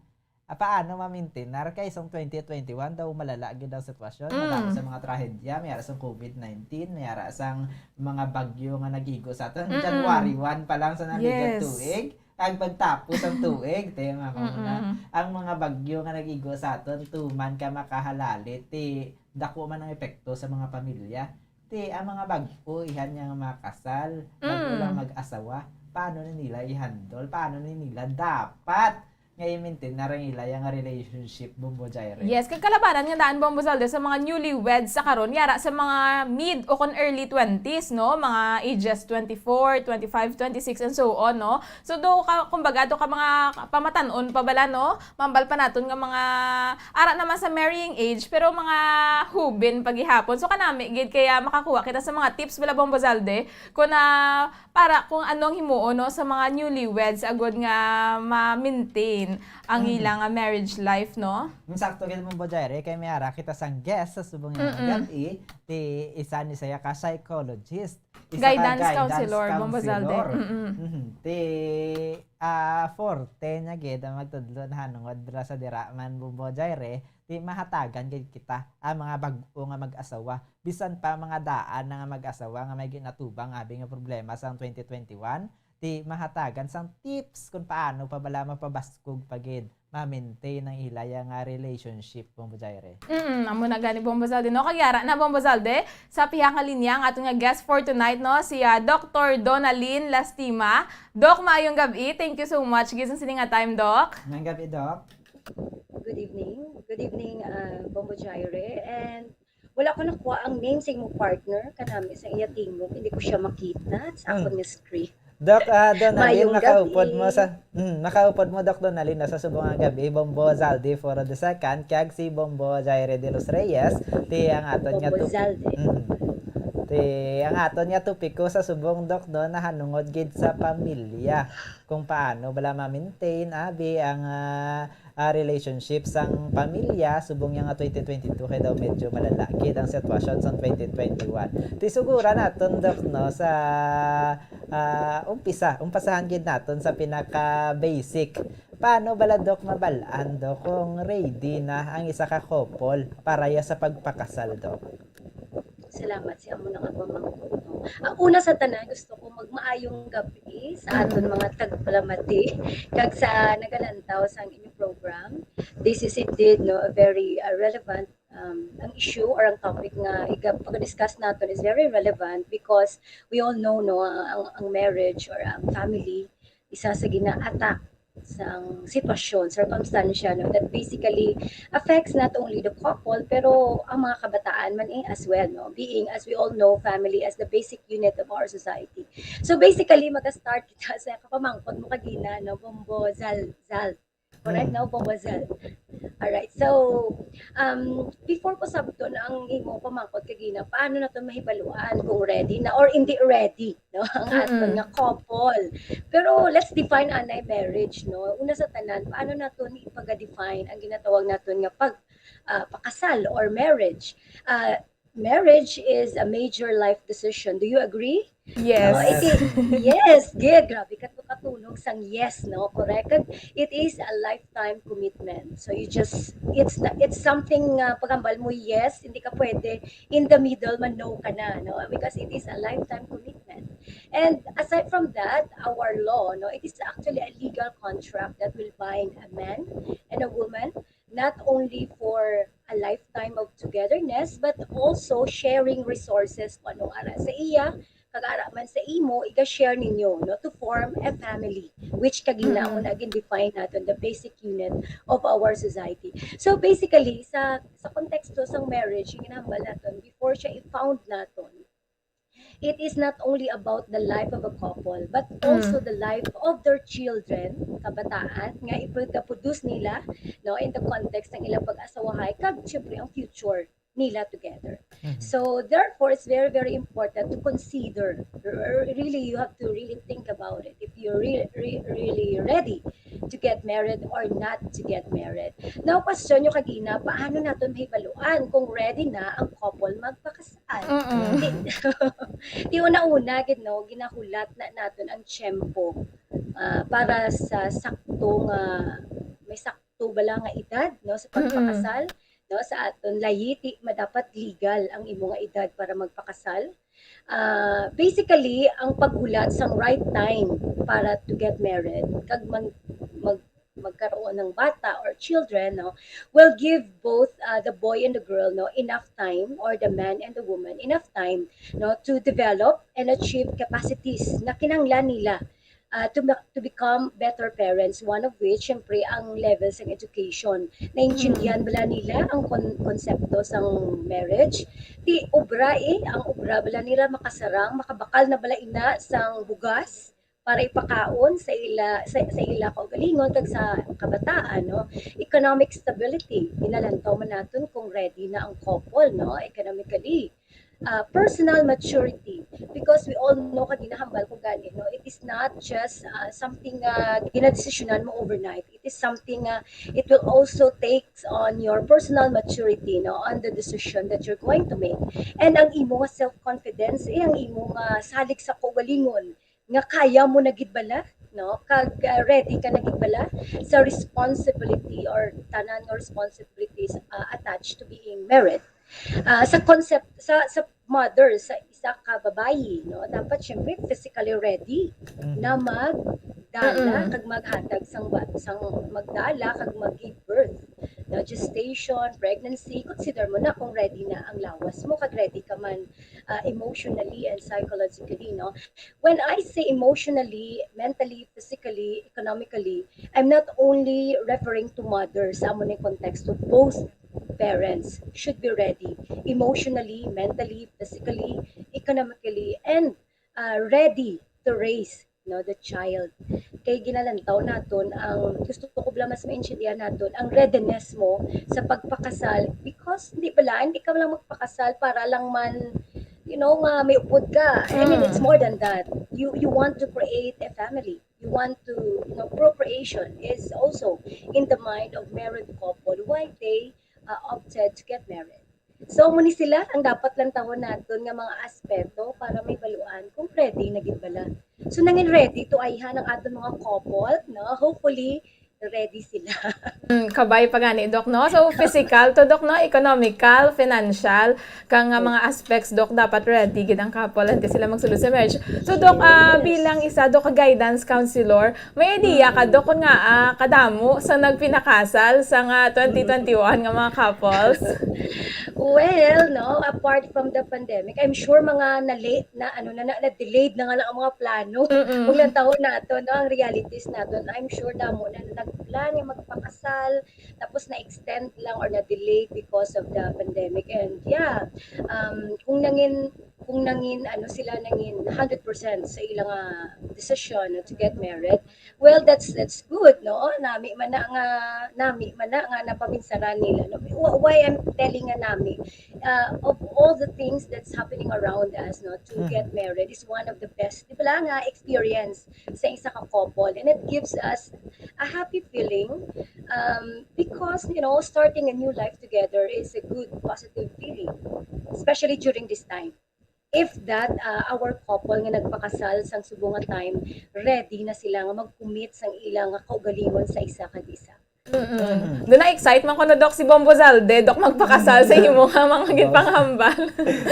Ah, paano mamintinar kay sang twenty twenty-one daw malala gid ang sitwasyon? Mm. Madami sa mga trahedya, may ara sang covid nineteen, may ara sang mga bagyo nga nagigo sa aton. Mm-mm. January one pa lang sa naligad Yes. tuig. Ang pagtapos ang tuig, te, mga kamuna. Mm-mm. Ang mga bagyo nga nag-igo sa aton, tuman ka makahalali, ti dako man ang epekto sa mga pamilya. Ti ang mga bag-o, ihan niya nga mga kasal, bag-o Mm. lang mag-asawa, paano ni nila i-handle? Paano ni nila dapat nga i-maintain na rin nila yung relationship, Bombo Jaire? Yes, kag kalabanan nga daan, Bombo Zalde, sa mga newlyweds sa karon, yara sa mga mid o kon early twenties, no? Mga ages twenty-four, twenty-five, twenty-six, and so on, no? So, do ka, kumbaga, do ka mga pamatan-on pa bala, no? Mambal pa naton nga mga ara naman sa marrying age, pero mga hubin pa gihapon. So, kanami gid kaya makakuha kita sa mga tips bala, Bombo Zalde, kung na, para kung anong himuon, no, sa mga newlyweds agud nga ma-maintain ang Mm. ilang, ah, marriage life, no? Masakto gid mo, Bombo Jaire, kay may ara kita sang guest sa subong nga Mm-mm. gabi, ti isa ni saya ka psychologist. Isa ka Guidance guidance counselor, Bombo Zalde. counselor. Mm-mm. Mhm. Ti, ah, forte niya gid ang magtudlo na hanungod bala sa dira man, Bombo Jaire, ti mahatagan gid kita ang mga bag-o nga mag-asawa. Bisan pa mga daan na nga mag-asawa nga may ginatubang abi nga problema sang twenty twenty-one, ti mahatagan sang tips kung paano pa bala mapabaskog pa gid ma-maintain ang ila ya nga relationship, Bombo Jaire. Mm, amo na gani, Bombo Zalde, no? Kag yara na, Bombo Zalde, sa pihak nga linya ang aton nga guest for tonight, no? Si, ah, Doktor Donalyn Lastima. Doc, maayong gab-i. Thank you so much gid sa sini nga time, Doc. Maayong gab-i, Doc. Good evening. Good evening, ah, Bombo Jaire. And wala ko nakuha ang name sa imong partner kanami sa iya tingog. Hindi ko siya makita sa Mm. akon nga screen. Doc, ah, Donalyn, Mayong makaupod gabi. mo sa, mm, makaupod mo, Doc Donalyn, no, sa subong nga gabi, Bombo Zaldi Foro the second, kag si Bombo Jaire de los Reyes, ti ang aton nga Bombo topic. Zaldi. Mm. Ti ang aton nga topiko sa subong, Doc, no, nahanungod gid sa pamilya, kung paano bala ma-maintain abi ang, ah, ah, relationship sang pamilya subong niya nga twenty twenty-two, kay daw medyo malala gid ang sitwasyon sang twenty twenty-one. Ti suguran naton, Doc, no, sa, ah, umpisa, umpasahan gid naton sa pinaka-basic. Paano bala, Doc, mabal-an, Doc, kung ready na ang isa ka couple para ya sa pagpakasal, Doc? Salamat sa amo nga pamangkot, no. Ah, una sa tanan, gusto ko magmaayong gabi sa aton mga tagpalamati kag sa nagalantaw sang inyong program. This is indeed, no, a very, uh, relevant, um, ang issue or ang topic nga iga-, pag-discuss naton is very relevant because we all know, no, ang, ang marriage or ang family, isa sa gina-attack sang sitwasyon, circumstansya, no, that basically affects not only the couple, pero ang mga kabataan man eh as well, no, being, as we all know, family as the basic unit of our society. So basically, mag-start kita sa kapamangkot mo kagina, no, Bombo Zal, Zal. Correct, Mm. no? Bombo Zal. Alright. So, um, before ko sabton ang imo pamangkot kagina, paano naton mahibaluan kung ready na or hindi ready, no? Ang aton Mm-mm. nga couple. Pero let's define anay marriage, no? Una sa tanan, paano naton ipaga-define ang ginatawag naton nga pag, ah, pakasal or marriage? Ah, marriage is a major life decision. Do you agree? Yes. Oh, it is, yes, gid, grabe ka to katulog sang yes, no? Correct. Kag it is a lifetime commitment. So you just, it's the, it's something, uh, paghambal mo yes, hindi ka pwede in the middle man no ka na, no? Because it is a lifetime commitment. And aside from that, our law, no, it is actually a legal contract that will bind a man and a woman not only for a lifetime of togetherness but also sharing resources, kung anong ara sa iya kag ara man sa imo, iga-share ninyo, no, to form a family, which kagina Mm-mm. Una gin-define naton the basic unit of our society. So basically, sa sa konteksto sang marriage, yung ginahambal naton before siya i-found naton, it is not only about the life of a couple but also Mm. the life of their children, kabataan nga iproduce nila, no, in the context ng ilang pag-asawahay kag syempre ang future nila together. Mhm. So therefore, it's very, very important to consider. R- Really, you have to really think about it if you're re- re- really ready to get married or not to get married. Now, question nyo kagina, paano naton mahibaluan kung ready na ang couple magpakasal? Mm-mm. Di, di una-una, gid, no, ginahulat na naton ang tiyempo, ah, para sa sakto nga, may sakto bala nga edad, no, sa Mm-mm. pagpakasal, no, sa aton layi, ti, madapat legal ang imo nga edad para magpakasal. Ah, basically, ang paghulat sang right time para to get married kag mag, mag, magkaroon ng bata or children, no, will give both, uh, the boy and the girl, no, enough time, or the man and the woman enough time, no, to develop and achieve capacities na kinahanglan nila, uh, to ma- to become better parents, one of which syempre ang level sang education. Naintindihan bala nila ang kon- konsepto sang marriage? Ti obra, eh, ang obra bala nila makasarang, makabakal na bala ina sang bugas para ipakaon sa ila, sa, sa ila kaugalingon kag sa kabataan, no? Economic stability, ginalantaw man naton kung ready na ang couple, no, economically. Uh, personal maturity, because we all know, kag ginahambal ko gani, no, it is not just, uh, something, uh, ginadesisyonan mo overnight. It is something, uh, it will also takes on your personal maturity, no, on the decision that you're going to make. And ang imo nga self-confidence, eh, ang imo nga salig sa kaugalingon, nga kaya mo na gid bala, no? Kag, ah, ready ka na gid bala sa responsibility or tanan nga responsibilities, ah, attached to being married. Ah, sa concept sa, sa mother sa isa ka babayi, no? Dapat syempre physically ready Mhm. na magdala Mm-mm. kag maghatag sang ba-, sang magdala kag mag-give birth. No, gestation, pregnancy, consider mo na kung ready na ang lawas mo kag ready ka man, ah, emotionally and psychologically, no? When I say emotionally, mentally, physically, economically, I'm not only referring to mothers, sa amo ni konteksto, both parents should be ready emotionally, mentally, physically, economically, and, uh, ready to raise no, the child. Kay ginalantaw naton ang, gusto ko bala mas maintindihan naton ang readiness mo sa pagpakasal, because hindi bala, hindi ka lang magpakasal para lang man, you know, nga may upod ka. I mean, it's Mm. more than that. You you want to create a family. You want to, you know, procreation is also in the mind of married couple why they uh, opted to get married. So, muni sila ang dapat lantawon naton nga mga aspeto para may baluan kung ready na gid bala. So, nangin ready to ayhan ang aton mga couple, no? Hopefully, ready sila. Mm, kabay pa gani, Doc, no? So, physical to, Doc, no? Economical, financial, kang nga mga aspects, Doc, dapat ready gid ang couple antes sila magsulod sa marriage. So, Doc, ah, Yes. bilang isa, Doc, ka guidance counselor, may idea ka, Doc, kung nga ah, kadamo sa nagpinakasal sa nga twenty twenty-one nga mga couples? Well, no, apart from the pandemic, I'm sure mga na-late na, ano na, na, na-delayed na nga lang ang mga plano. Mm-mm. Kung lantawon naton, no, ang realities naton, I'm sure damo na nagplan nga magpakasal, tapos na-extend lang or na-delay because of the pandemic. And yeah, um, kung nangin kung nangin ano sila nangin hundred percent sa ilang ah, desisyon, no, to get married, well, that's that's good, no? Nami man na nga nami man na nga napaminsaran nila, no? Wh- Why I'm telling nga nami, uh, of all the things that's happening around us, no, to Mhm. get married is one of the best, di ba, nga experience sa isa ka couple, and it gives us a happy feeling, um, because, you know, starting a new life together is a good positive feeling, especially during this time. If that uh, our couple nga nagpakasal sang subong nga time, ready na sila nga mag-commit sang ilang nga kaugalingon sa isa kag isa. Mm-mm. Doon na-excite man ko na, Doc, si Bombo Zalde, Doc, magpakasal sa imo nga mga ginpanghambal.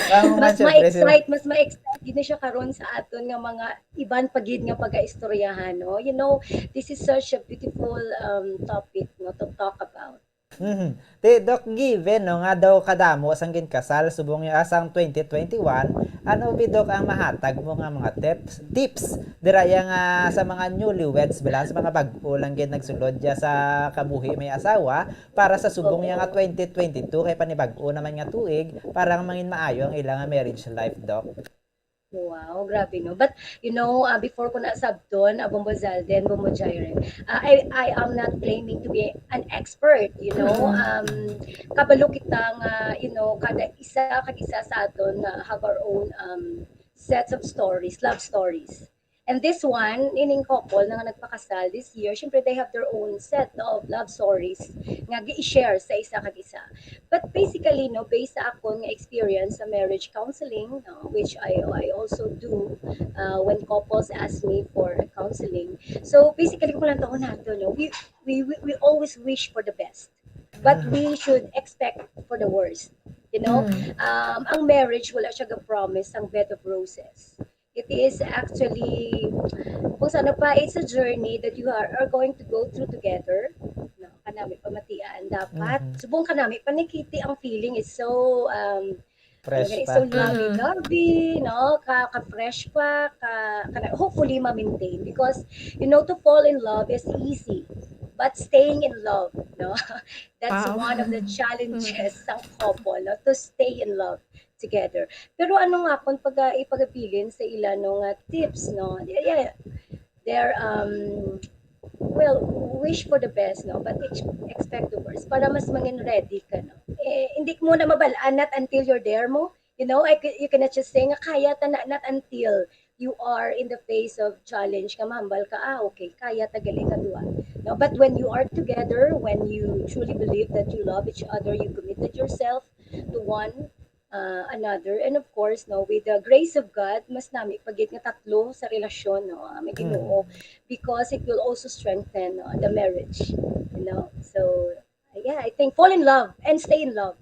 Ang mga Mas syempre, si ma-excite, mas ma-excite gid na siya karon sa aton nga mga iban pa gid nga pagaistoryahan, no? You know, this is such a beautiful um, topic, no, to talk about. Mhm. Ti, Doc, given, no, nga daw kadamo sang ginkasal subong nga sang twenty twenty-one, ano bi, Doc, ang mahatag mo nga mga tips, tips dira ya nga sa mga newlyweds bala, sa mga bag-o lang gid nagsulod ya sa kabuhi may asawa para sa subong ya nga twenty twenty-two, kay panibag-o naman nga tuig para nga mangin maayo ang ila nga marriage life, Doc? Wow, grabe, no? But, you know, uh, before ko na sabton, uh, Bombo Zalden, Bombo Jairen, uh, I, I am not claiming to be an expert, you know? Mm. Um, kabalo kita nga, you know, kada isa kag isa sa aton uh, have our own um, sets of stories, love stories. And this one, ining couple na nga nagpakasal this year, syempre they have their own set of love stories nga gi-share sa isa kag isa. But basically, no, based sa akon nga experience sa marriage counseling, no, which I I also do uh, when couples ask me for counseling. So basically, kung lang taon nato, no, we, we we we always wish for the best, but we should expect for the worst. You know, Mm. um, ang marriage wala siya ga-promise ang bed of roses. It is actually, kung sa ano pa, it's a journey that you are, are going to go through together. No, kanami pamatian dapat. Mhm. Subong kanami panikiti ang feeling is so um Fresh talaga, it's pa. so lovey-dovey, no? Ka, ka fresh pa, ka, ka hopefully ma-maintain because you know to fall in love is easy, but staying in love, no? That's Wow. One of the challenges sa couple, no? To stay in love together. Pero ano nga kung pag ipagabilin sa ila no nga tips, no? Yeah, yeah. They're um well, wish for the best, no? But ex- expect the worst para mas mangin ready ka, no? Eh, hindi mo na mabal-an not until you're there mo. You know, I, c- you cannot just say nga kaya ta na not until you are in the face of challenge nga mahambal ka, ah, okay, kaya ta gali ka duha. No? But when you are together, when you truly believe that you love each other, you committed yourself to one uh, another, and of course, no, with the grace of God, mas nami pagit nga tatlo sa relasyon, no, ah, may Ginoo, because it will also strengthen uh, the marriage, you know. So yeah, I think fall in love and stay in love.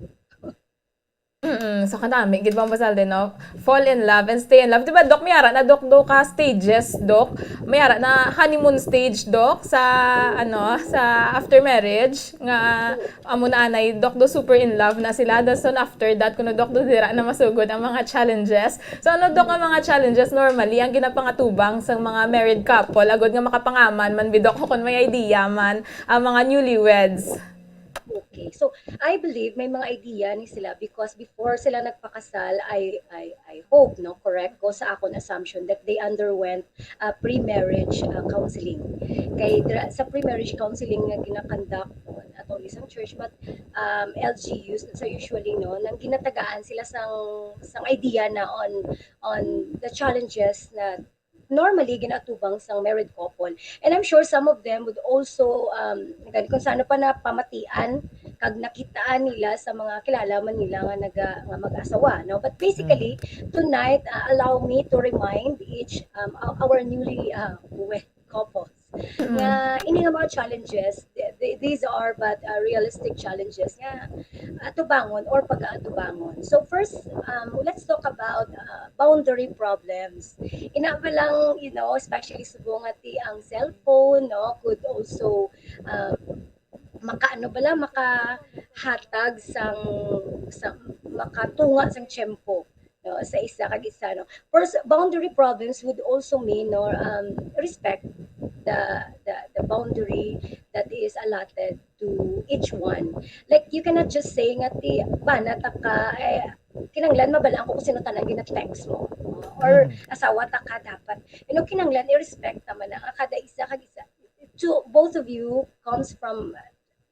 Mm, so kanami gid, Bombo Zalden, no? Fall in love and stay in love. Di ba, Doc, may ara na, Doc, do ka stages, Doc? May ara na honeymoon stage, Doc, sa ano, sa after marriage nga amo na anay, Doc, do super in love na sila. Dason after that, kuno, Doc, do dira na masugod ang mga challenges. So ano, Doc, ang mga challenges normally ang ginapangatubang sa mga married couple agod nga makapangaman man bi, Doc, kung may idea man ang mga newlyweds? Okay. So, I believe may mga idea ni sila because before sila nagpakasal, I, I, I hope, no, correct ko sa akon assumption that they underwent uh, pre-marriage uh, counseling. Kay dra- sa pre-marriage counseling nga ginakandak, not only sa church, but um, L G Us, so usually, no, nang ginatagaan sila sang, sang idea na on, on the challenges na normally ginatubang sang married couple. And I'm sure some of them would also, um, gani kung saan pa na pamatian, kag nakitaan nila sa mga kilala man nila nga naga, nga mag-asawa, no? But basically, tonight, uh, allow me to remind each, um, our newly uh, wed couples nga ini nga mga challenges, th- th- these are but uh, realistic challenges nga atubangon or pag-aatubangon. So first, um, let's talk about uh, boundary problems. Ina ba lang, you know, especially subong nga ti ang cellphone, no, could also um, makaano bala, makahatag sang, sang makatunga sang tiyempo, no, sa isa kag isa, no. First, boundary problems would also mean, no, um, respect the, the the boundary that is allotted to each one. Like, you cannot just say nga ti bana ta ka, eh, kinanglan mabalaan ko kung sino tanan gina-text mo, or asawa ta ka, dapat, you know, kinanglan i-respect naman ang kada isa kag isa. To both of you comes from,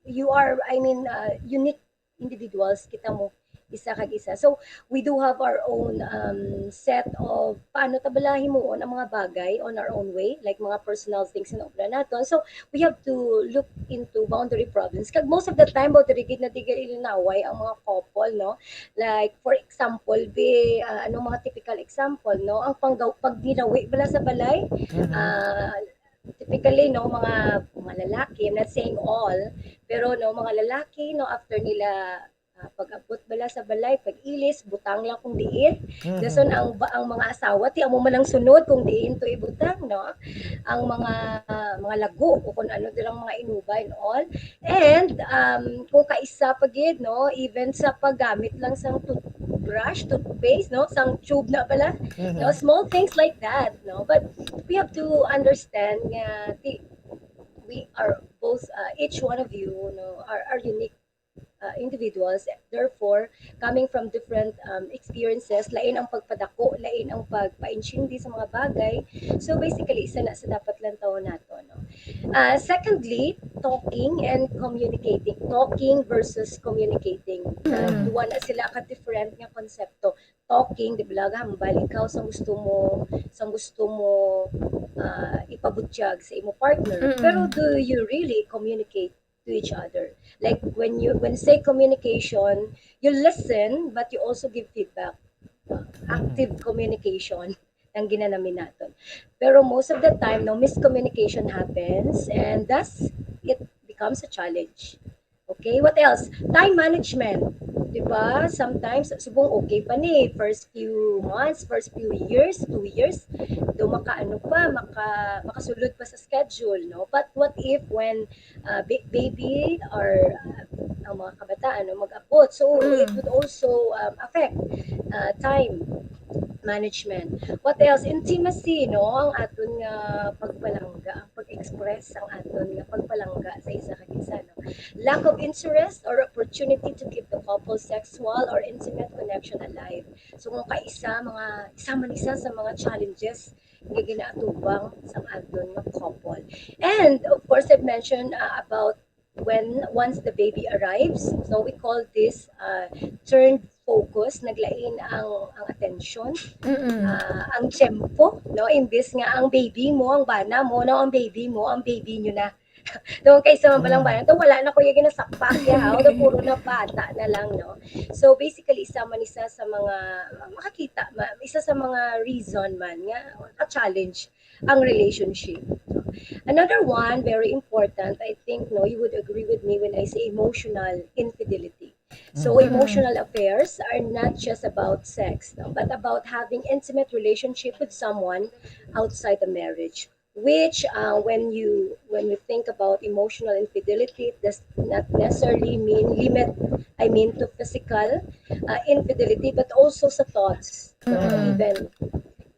you are, I mean, uh, unique individuals kita mo isa kag isa. So we do have our own um, set of paano ta bala himuon ang mga bagay on our own way, like mga personal things na obra naton. So we have to look into boundary problems. Kag most of the time, boundary gid na di gid ilinaway ang mga couple, no? Like, for example, be, uh, ano mga typical example, no? Ang panggaw pag ginawi bala sa balay, uh, typically, no, mga mga lalaki, I'm not saying all, pero, no, mga lalaki, no, after nila uh, pag-abot bala sa balay, pag-ilis, butang lang kung diin. Mm-hmm. Dason ang ang mga asawa ti amo man ang sunod kung diin to ibutang, no? Ang mga uh, mga lago o kung ano dilang mga inuba and all. And um, kung kaisa pa gid, no, even sa paggamit lang sang toothbrush, toothpaste, no, sang tube na bala, mm-hmm. No, small things like that, no. But we have to understand nga ti, we are both, uh, each one of you, no, are, are unique uh, individuals. Therefore, coming from different um, experiences, lain ang pagpadako, lain ang pagpaintindi sa mga bagay. So basically, isa na sa dapat lantawon nato, no? Uh, secondly, talking and communicating. Talking versus communicating. Uh, mm. Duwa na sila ka different nga konsepto. Talking, di ba, hambal ikaw sa gusto mo, sa gusto mo uh, ipabutyag sa imo partner. Mm. Pero do you really communicate to each other? Like when you when say communication, you listen but you also give feedback. Active communication ang ginanami naton. Pero most of the time, no, miscommunication happens and thus it becomes a challenge. Okay, what else? Time management. Di ba? Sometimes, subong okay pa ni, first few months, first few years, two years, do maka ano pa, maka, makasulod pa sa schedule, no? But what if when uh, ba- baby or uh, ang mga kabataan, no, mag-abot? So, it would also um, affect uh, time management. What else? Intimacy, no? Ang aton nga pagpalangga, ang pag-express ang aton nga pagpalangga sa isa kag isa, no? Lack of interest or opportunity to keep the couple sexual or intimate connection alive. So kung kaisa mga isa man isa sa mga challenges nga ginaatubang sa aton nga couple. And of course, I've mentioned uh, about when once the baby arrives, so we call this uh, turned focus, naglain ang ang attention, uh, ang tempo, no? Imbis nga ang baby mo, ang bana mo, no, ang baby mo, ang baby nyo na. Doon kay sa mabalang bayan, to wala na ko yung ginasakpak ya, ha? Puro na bata na lang, no? So basically, isa man isa sa mga makakita, ma- isa sa mga reason man nga ka-challenge ang relationship. Another one, very important, I think, no, you would agree with me when I say emotional infidelity. So, mm-hmm. Emotional affairs are not just about sex, no, but about having intimate relationship with someone outside the marriage. Which, uh, when you when you think about emotional infidelity, it does not necessarily mean limit. I mean to physical uh, infidelity, but also sa thoughts, no? Mm-hmm. Even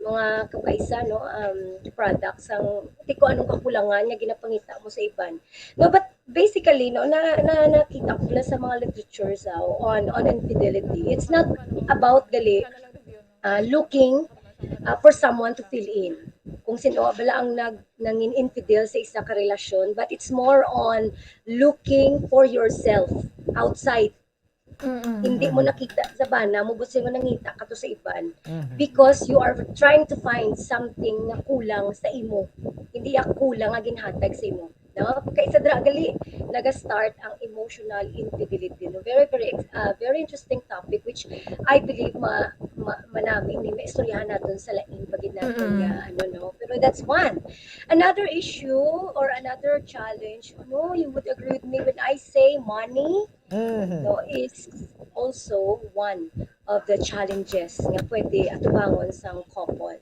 mga kapaisa, no, um, products ang di ko anong kakulangan nga ginapangita mo sa iban, no? But Basically, no, na, na nakita ko na sa mga literature sa on on infidelity. It's not about gali uh, looking uh, for someone to fill in. Kung sino bala ang nag nangin infidel sa isa ka relasyon, but it's more on looking for yourself outside. Mm-mm. Hindi mo nakita sa bana mo, gusto mo nangita ka to sa iban. Mhm. Because you are trying to find something na kulang sa imo. Hindi ang kulang nga ginhatag sa imo. No? Kay sa dra gali naga-start ang emotional infidelity. No? Very, very, ex- uh, very interesting topic, which I believe ma, ma, manami ni maistoryahan naton sa lain pa gid naton Mm-mm. nga ano, no? Pero that's one. Another issue or another challenge, ano, you would agree with me when I say money, Mhm. no, is also one of the challenges nga pwede atubangon sang couple.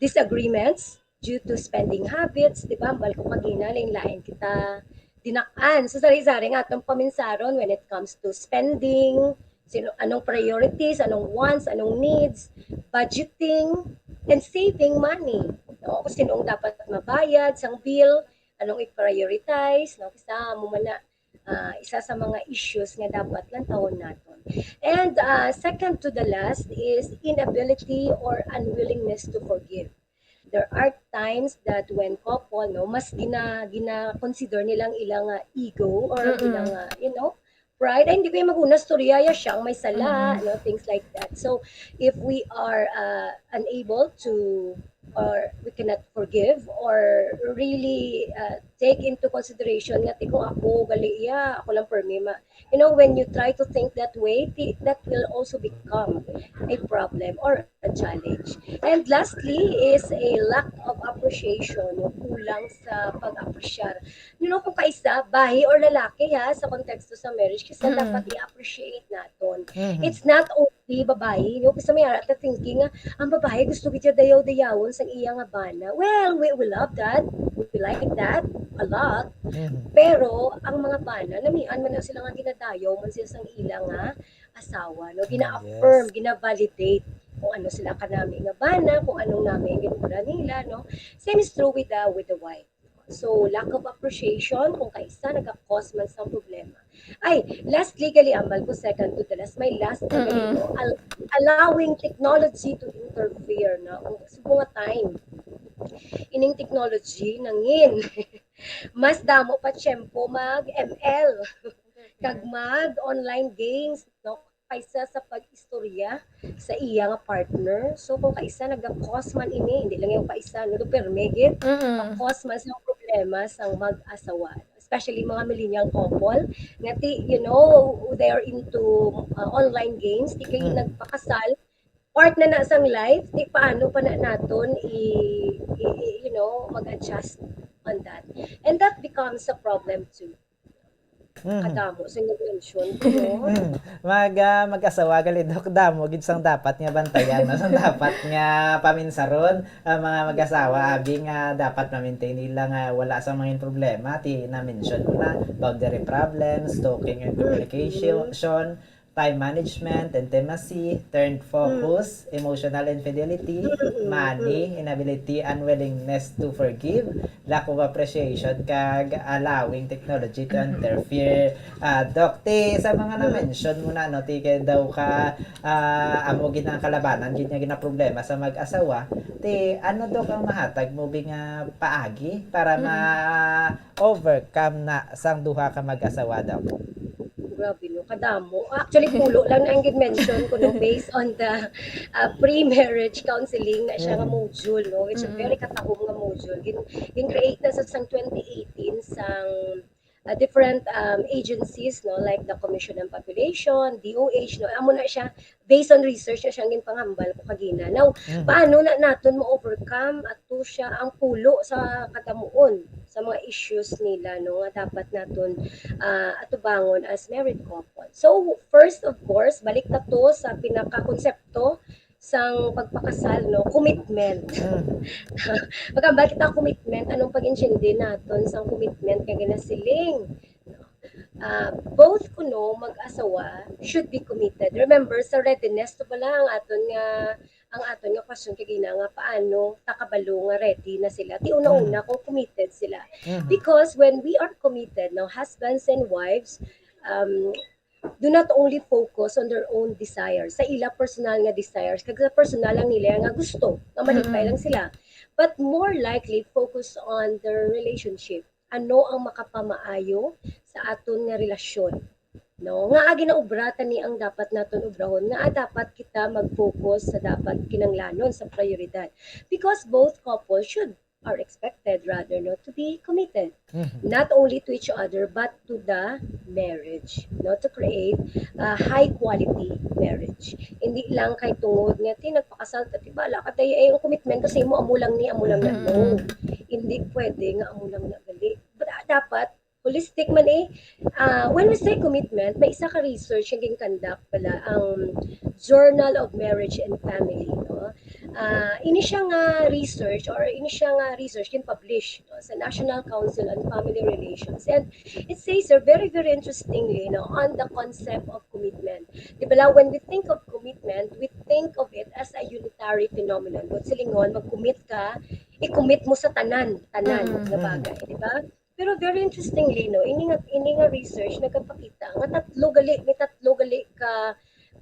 Disagreements due to spending habits, di ba? Bal ko kagina, lain-lain kita dinak-an. So, sari-sari nga atong paminsaron when it comes to spending, sino, anong priorities, anong wants, anong needs, budgeting, and saving money. No? Kung sino ang dapat mabayad, sang bill, anong i-prioritize, no? Kisa mo man na, ah, isa sa mga issues nga dapat lantawon naton. And ah, second to the last is inability or unwillingness to forgive. There are times that when couple, no, mas gina gina-consider nilang ilang ah, ego or Mm-mm. ilang ah, you know, pride. Ay, hindi ko yung mag-una, storya ya siya ang may sala, Mm-mm. no, things like that. So, if we are uh, unable to or we cannot forgive or really uh, take into consideration nga ti kung ako gali iya, ako lang permi ma you know, when you try to think that way, ti- that will also become a problem or a challenge. And lastly is a lack of appreciation, yung kulang sa pag-appreciar. You know, kung kaisa, bahi or lalaki ha, sa konteksto sa marriage, kisa Mm. dapat i-appreciate naton. Mhm. It's not only babayi, no? Kasi may ara ta thinking nga, ang babayi gusto gid siya dayaw-dayawon sang iya nga bana. Well, we, we love that. We like that a lot. Mhm. Pero ang mga bana, namian man na sila nga ginadayaw man sila sang ila nga asawa, no? Gina-affirm, Yes. gina-validate kung ano sila kanami nga bana, kung anong nami ang ginobra nila, no? Same is true with the with the wife. So, lack of appreciation, kung kaisa, nagakos man sang problema. Ay, lastly, gali ambal ko, second to the last, my last na gali Mm-mm. ko, al- allowing technology to interfere, no? Kung subong nga time, ining technology nangin mas damo pa tiyempo mag M L kag mag online games, no? Kaysa sa pag-istorya sa iya nga partner. So kung kaisa naga-cause man ini, hindi lang yung kaisa, no, permi gid, Mm-mm. ma-cause man sa problema sang mag-asawa, especially mga millennial couple nga ti, you know, they are into uh, online games, ti kay Mm. nagpakasal, part na na sang life, ti paano pa na naton i, i, i- you know, mag-adjust on that. And that becomes a problem too. Mhm. Kadamo sa nag-mention ko, no? Mm. Mag ah, mag-asawa gali, Doc, damo gid sang dapat nga bantayan, no? Sang dapat nga paminsaron ang mga mag-asawa, abi nga dapat ma-maintain nila nga wala sang mga problema, ti na-mention mo na, boundary problems, talking and communication, time management, intimacy, turned focus, emotional infidelity, money, inability, unwillingness to forgive, lack of appreciation, kag allowing technology to interfere. Ah, Doc, ti sa mga na-mention mo na, no, ti kay daw ka ah, amo gid ang kalabanan gid nga ginaproblema sa mag-asawa. Ti ano, Doc, ang mahatag mo bi nga paagi para ma-overcome na sang duha ka mag-asawa, Doc? Grabe, no? Kadamo. Actually, pulo lang na ang gid-mention ko, no? Based on the uh, pre-marriage counseling na siya nga Mm. module, no? Which is Mm-mm. very katahom nga module. Gin, gin-create na sa sang twenty eighteen sang uh, different um, agencies, no? Like the Commission on Population, D O H, no? Amo na siya, based on research na siyang ginpanghambal ko kagina. Now, Mhm. paano na naton ma-overcome ato siya ang pulo sa katamuon sa mga issues nila, no, nga dapat naton ah, atubangon as married couple? So, first, of course, balik na to sa pinakakonsepto sang pagpakasal, no, commitment. Mhm. Pagkambal kita commitment, anong pag-intindi naton sang commitment nga ginasiling? Ah, both kuno mag-asawa should be committed. Remember sa readiness to bala ang aton nga ang aton nga question kagina nga paano ta kabalo nga ready na sila. Ti una-una Mm. kung committed sila. Mhm. Because when we are committed, no, husbands and wives, um, do not only focus on their own desires, sa ila personal nga desires, kag sa personal lang nila nga gusto, nga malipay Mm. lang sila, but more likely focus on their relationship. Ano ang makapamaayo sa aton nga relasyon? No? Nga ginaobra ta ni ang dapat naton obrahon, nga dapat kita mag-focus sa dapat kinanglanon, sa prioridad. Because both couples should, are expected rather, no, to be committed. Mhm. Not only to each other, but to the marriage, no, to create a high quality marriage. Hindi lang kay tungod nga ti nagpakasal ta, ti bala ka tayo, eh, yung commitment ko sa imo, amo lang ni, amo lang na. No, Mm. hindi pwede nga amo lang na gali. But, ah, dapat holistic man, eh. Ah, when we say commitment, may isa ka research nga gin-conduct pala ang Journal of Marriage and Family, no? Ah, ini siya nga research, or ini siya nga research gin-publish, no, sa National Council on Family Relations. And it says there very, very interestingly, no, on the concept of commitment. Di ba, when we think of commitment, we think of it as a unitary phenomenon. Kung silingon, mag-commit ka, i-commit mo sa tanan, tanan Mm. nga bagay, di ba? Pero very interestingly, no, ini nga, ini nga research nagapakita nga tatlo gali, may tatlo gali ka,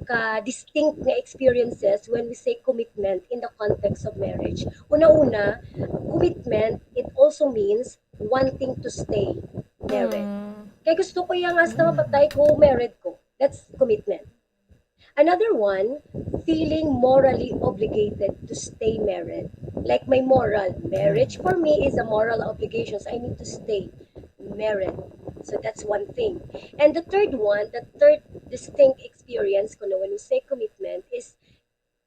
ka distinct nga experiences when we say commitment in the context of marriage. Una-una, commitment, it also means wanting to stay married. Mm. Kay gusto ko yang hasta mapatay ko, married ko. That's commitment. Another one, feeling morally obligated to stay married. Like my moral, marriage for me is a moral obligation, so I need to stay married. So that's one thing. And the third one, the third distinct experience ko na when we say commitment is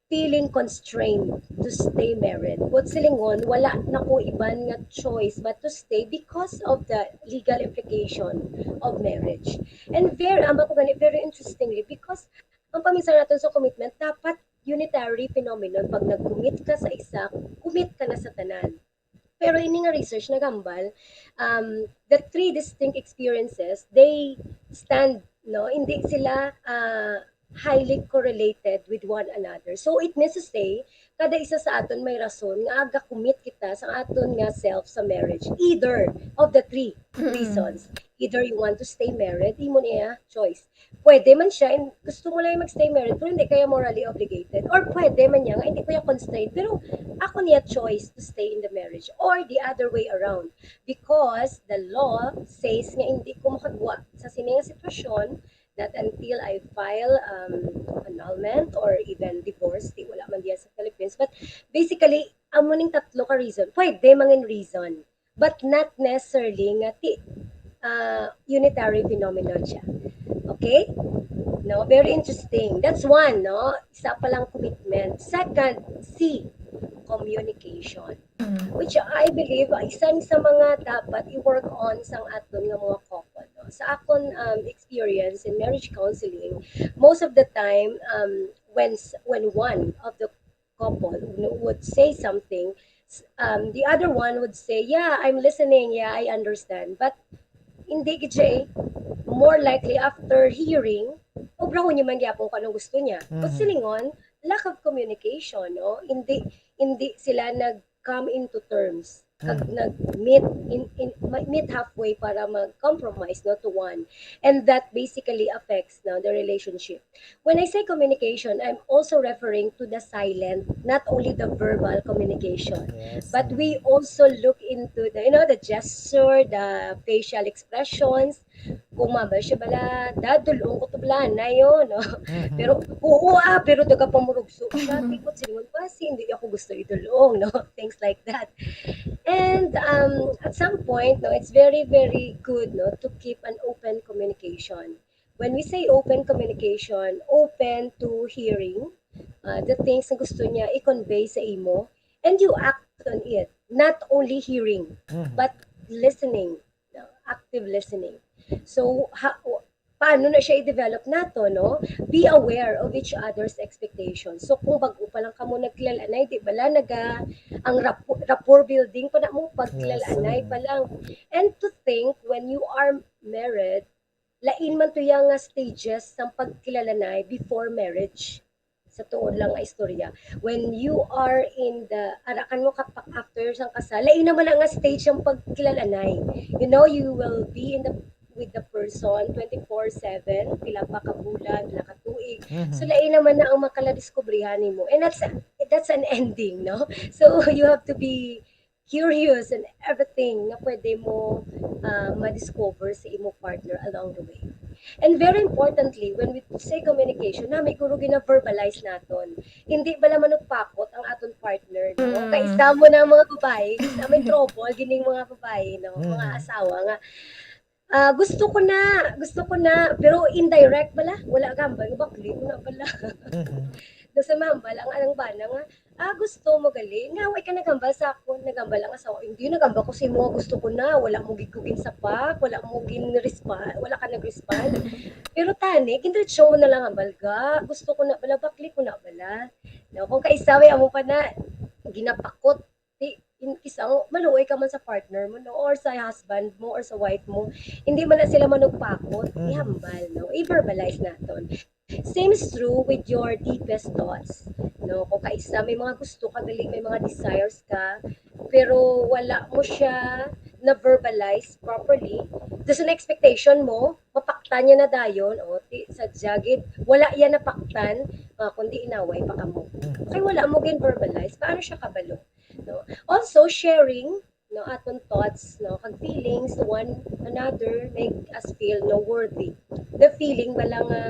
feeling constrained to stay married. But silingon, wala na ko iban nga choice but to stay because of the legal implication of marriage. And very, ang ako gani, very interestingly, because ang paminsan naton sa commitment, dapat unitary phenomenon. Pag nag-commit ka sa isa, commit ka na sa tanan. Pero ini nga research nagambal, um, the three distinct experiences, they stand, no? Hindi sila, ah, highly correlated with one another. So it means to say, kada isa sa aton may rason nga aga-commit kita sa aton nga self sa marriage. Either of the three Mm. reasons. Either you want to stay married, imo niya choice. Pwede man siya, in-, gusto mo lang mag-stay married, pero hindi kaya morally obligated. Or pwede man niya nga, hindi ko yung constrained, pero ako niya choice to stay in the marriage. Or the other way around. Because the law says nga hindi ko makagwa sa sini nga sitwasyon, not until I file, um, annulment or even divorce, di wala man diya sa Philippines. But basically, amo ning tatlo ka reason. Pwede mangin reason, but not necessarily nga ti, ah, unitary phenomenon siya. Okay? No, very interesting. That's one, no? Isa pa lang commitment. Second, C, communication. Mm. Which I believe, ah, isa ni sa mga dapat i-work on sang aton nga mga couple, no? Sa akon, um, experience in marriage counseling, most of the time, um, when s-, when one of the couple, no, would say something, s-, um, the other one would say, "Yeah, I'm listening. Yeah, I understand." But hindi gid siya, eh. More likely, after hearing, obrahon niya man gyapon kung anong gusto niya. But Mhm. silingon, lack of communication, no? Hindi, hindi sila nag-come into terms. Kag Mhm. nag-meet in, in, ma-, meet halfway para mag-compromise, no, to one. And that basically affects, no, the relationship. When I say communication, I'm also referring to the silent, not only the verbal communication. Yes. But we also look into the, you know, the gesture, the facial expressions. Kung mabal siya bala, dadulong ko to bala na yun, no? Mhm. Pero, oo, ah, pero taga pamurugso siya. Di ko silingon pa, si hindi ako gusto idulong, no? Things like that. And, um, at some point, no, it's very, very good, no, to keep an open communication. When we say open communication, open to hearing, uh, the things na gusto niya i-convey sa imo, and you act on it. Not only hearing, Mhm. but listening, no? Active listening. So, ha-, paano na siya i-develop nato, no? Be aware of each other's expectations. So, kung bago pa lang kamo nagkilala, na, di bala, naga, ang rapport, rapport building pa na mo, pagkilala Yes, na mm. pa lang. And to think, when you are married, lain man to yang nga stages sang pagkilala na before marriage. sa tuod lang nga istorya. When you are in the, ara kan mo kap-, after sang kasal, lain naman ang nga stage ang pagkilalanay. You know, you will be in the, with the person twenty-four seven, pila pa ka bulan, pila ka tuig. Mhm. So, lain naman na ang makaladiskubrihan nimo. And that's, that's an ending, no? So, you have to be curious and everything nga pwede mo, ah, ma-discover sa imo partner along the way. And very importantly, when we say communication, na may guro gina-verbalize naton. Hindi bala manugpakot ang aton partner, no? Mm. Kaisa mo na mga babae, kaisa may trouble, gining mga babae, no? Mga Mm. asawa nga, ah, "Gusto ko na, gusto ko na," pero indirect bala, wala gambal, "Bakli ko na bala." Mhm. Daw sa mahambal, ang, ang bana nga, "Ah, gusto mo gali? Nga, way ka naghambal sa akon." Naghambal ang asawa, "Hindi, naghambal ko sa imo nga gusto ko na. Wala mo gid ko ginsapak, wala mo gin-respa-, wala ka nag-respond." Pero tani, gindiretso mo na lang hambal, "Ga, gusto ko na bala, bakli ko na bala." No, kung kaisa, way amo pa na, ginapakot, di, in, kis-a, maluoy ka man sa partner mo, no, or sa husband mo, or sa wife mo, hindi man na sila manugpakot, Mm. ihambal, no, i-verbalize naton. Same is true with your deepest thoughts, no? Kung kaisa, may mga gusto ka gali, may mga desires ka, pero wala mo siya na-verbalize properly, doon sa expectation mo, mapaktan niya na dayon, o, ti-, sa jagit, wala yan napaktan, ah, kundi inaway pa kamo. Mm. Kay wala mo gin-verbalize, paano siya kabalo? No? Also, sharing, no, aton thoughts, no, kag feelings to one another make us feel, no, worthy. The feeling bala nga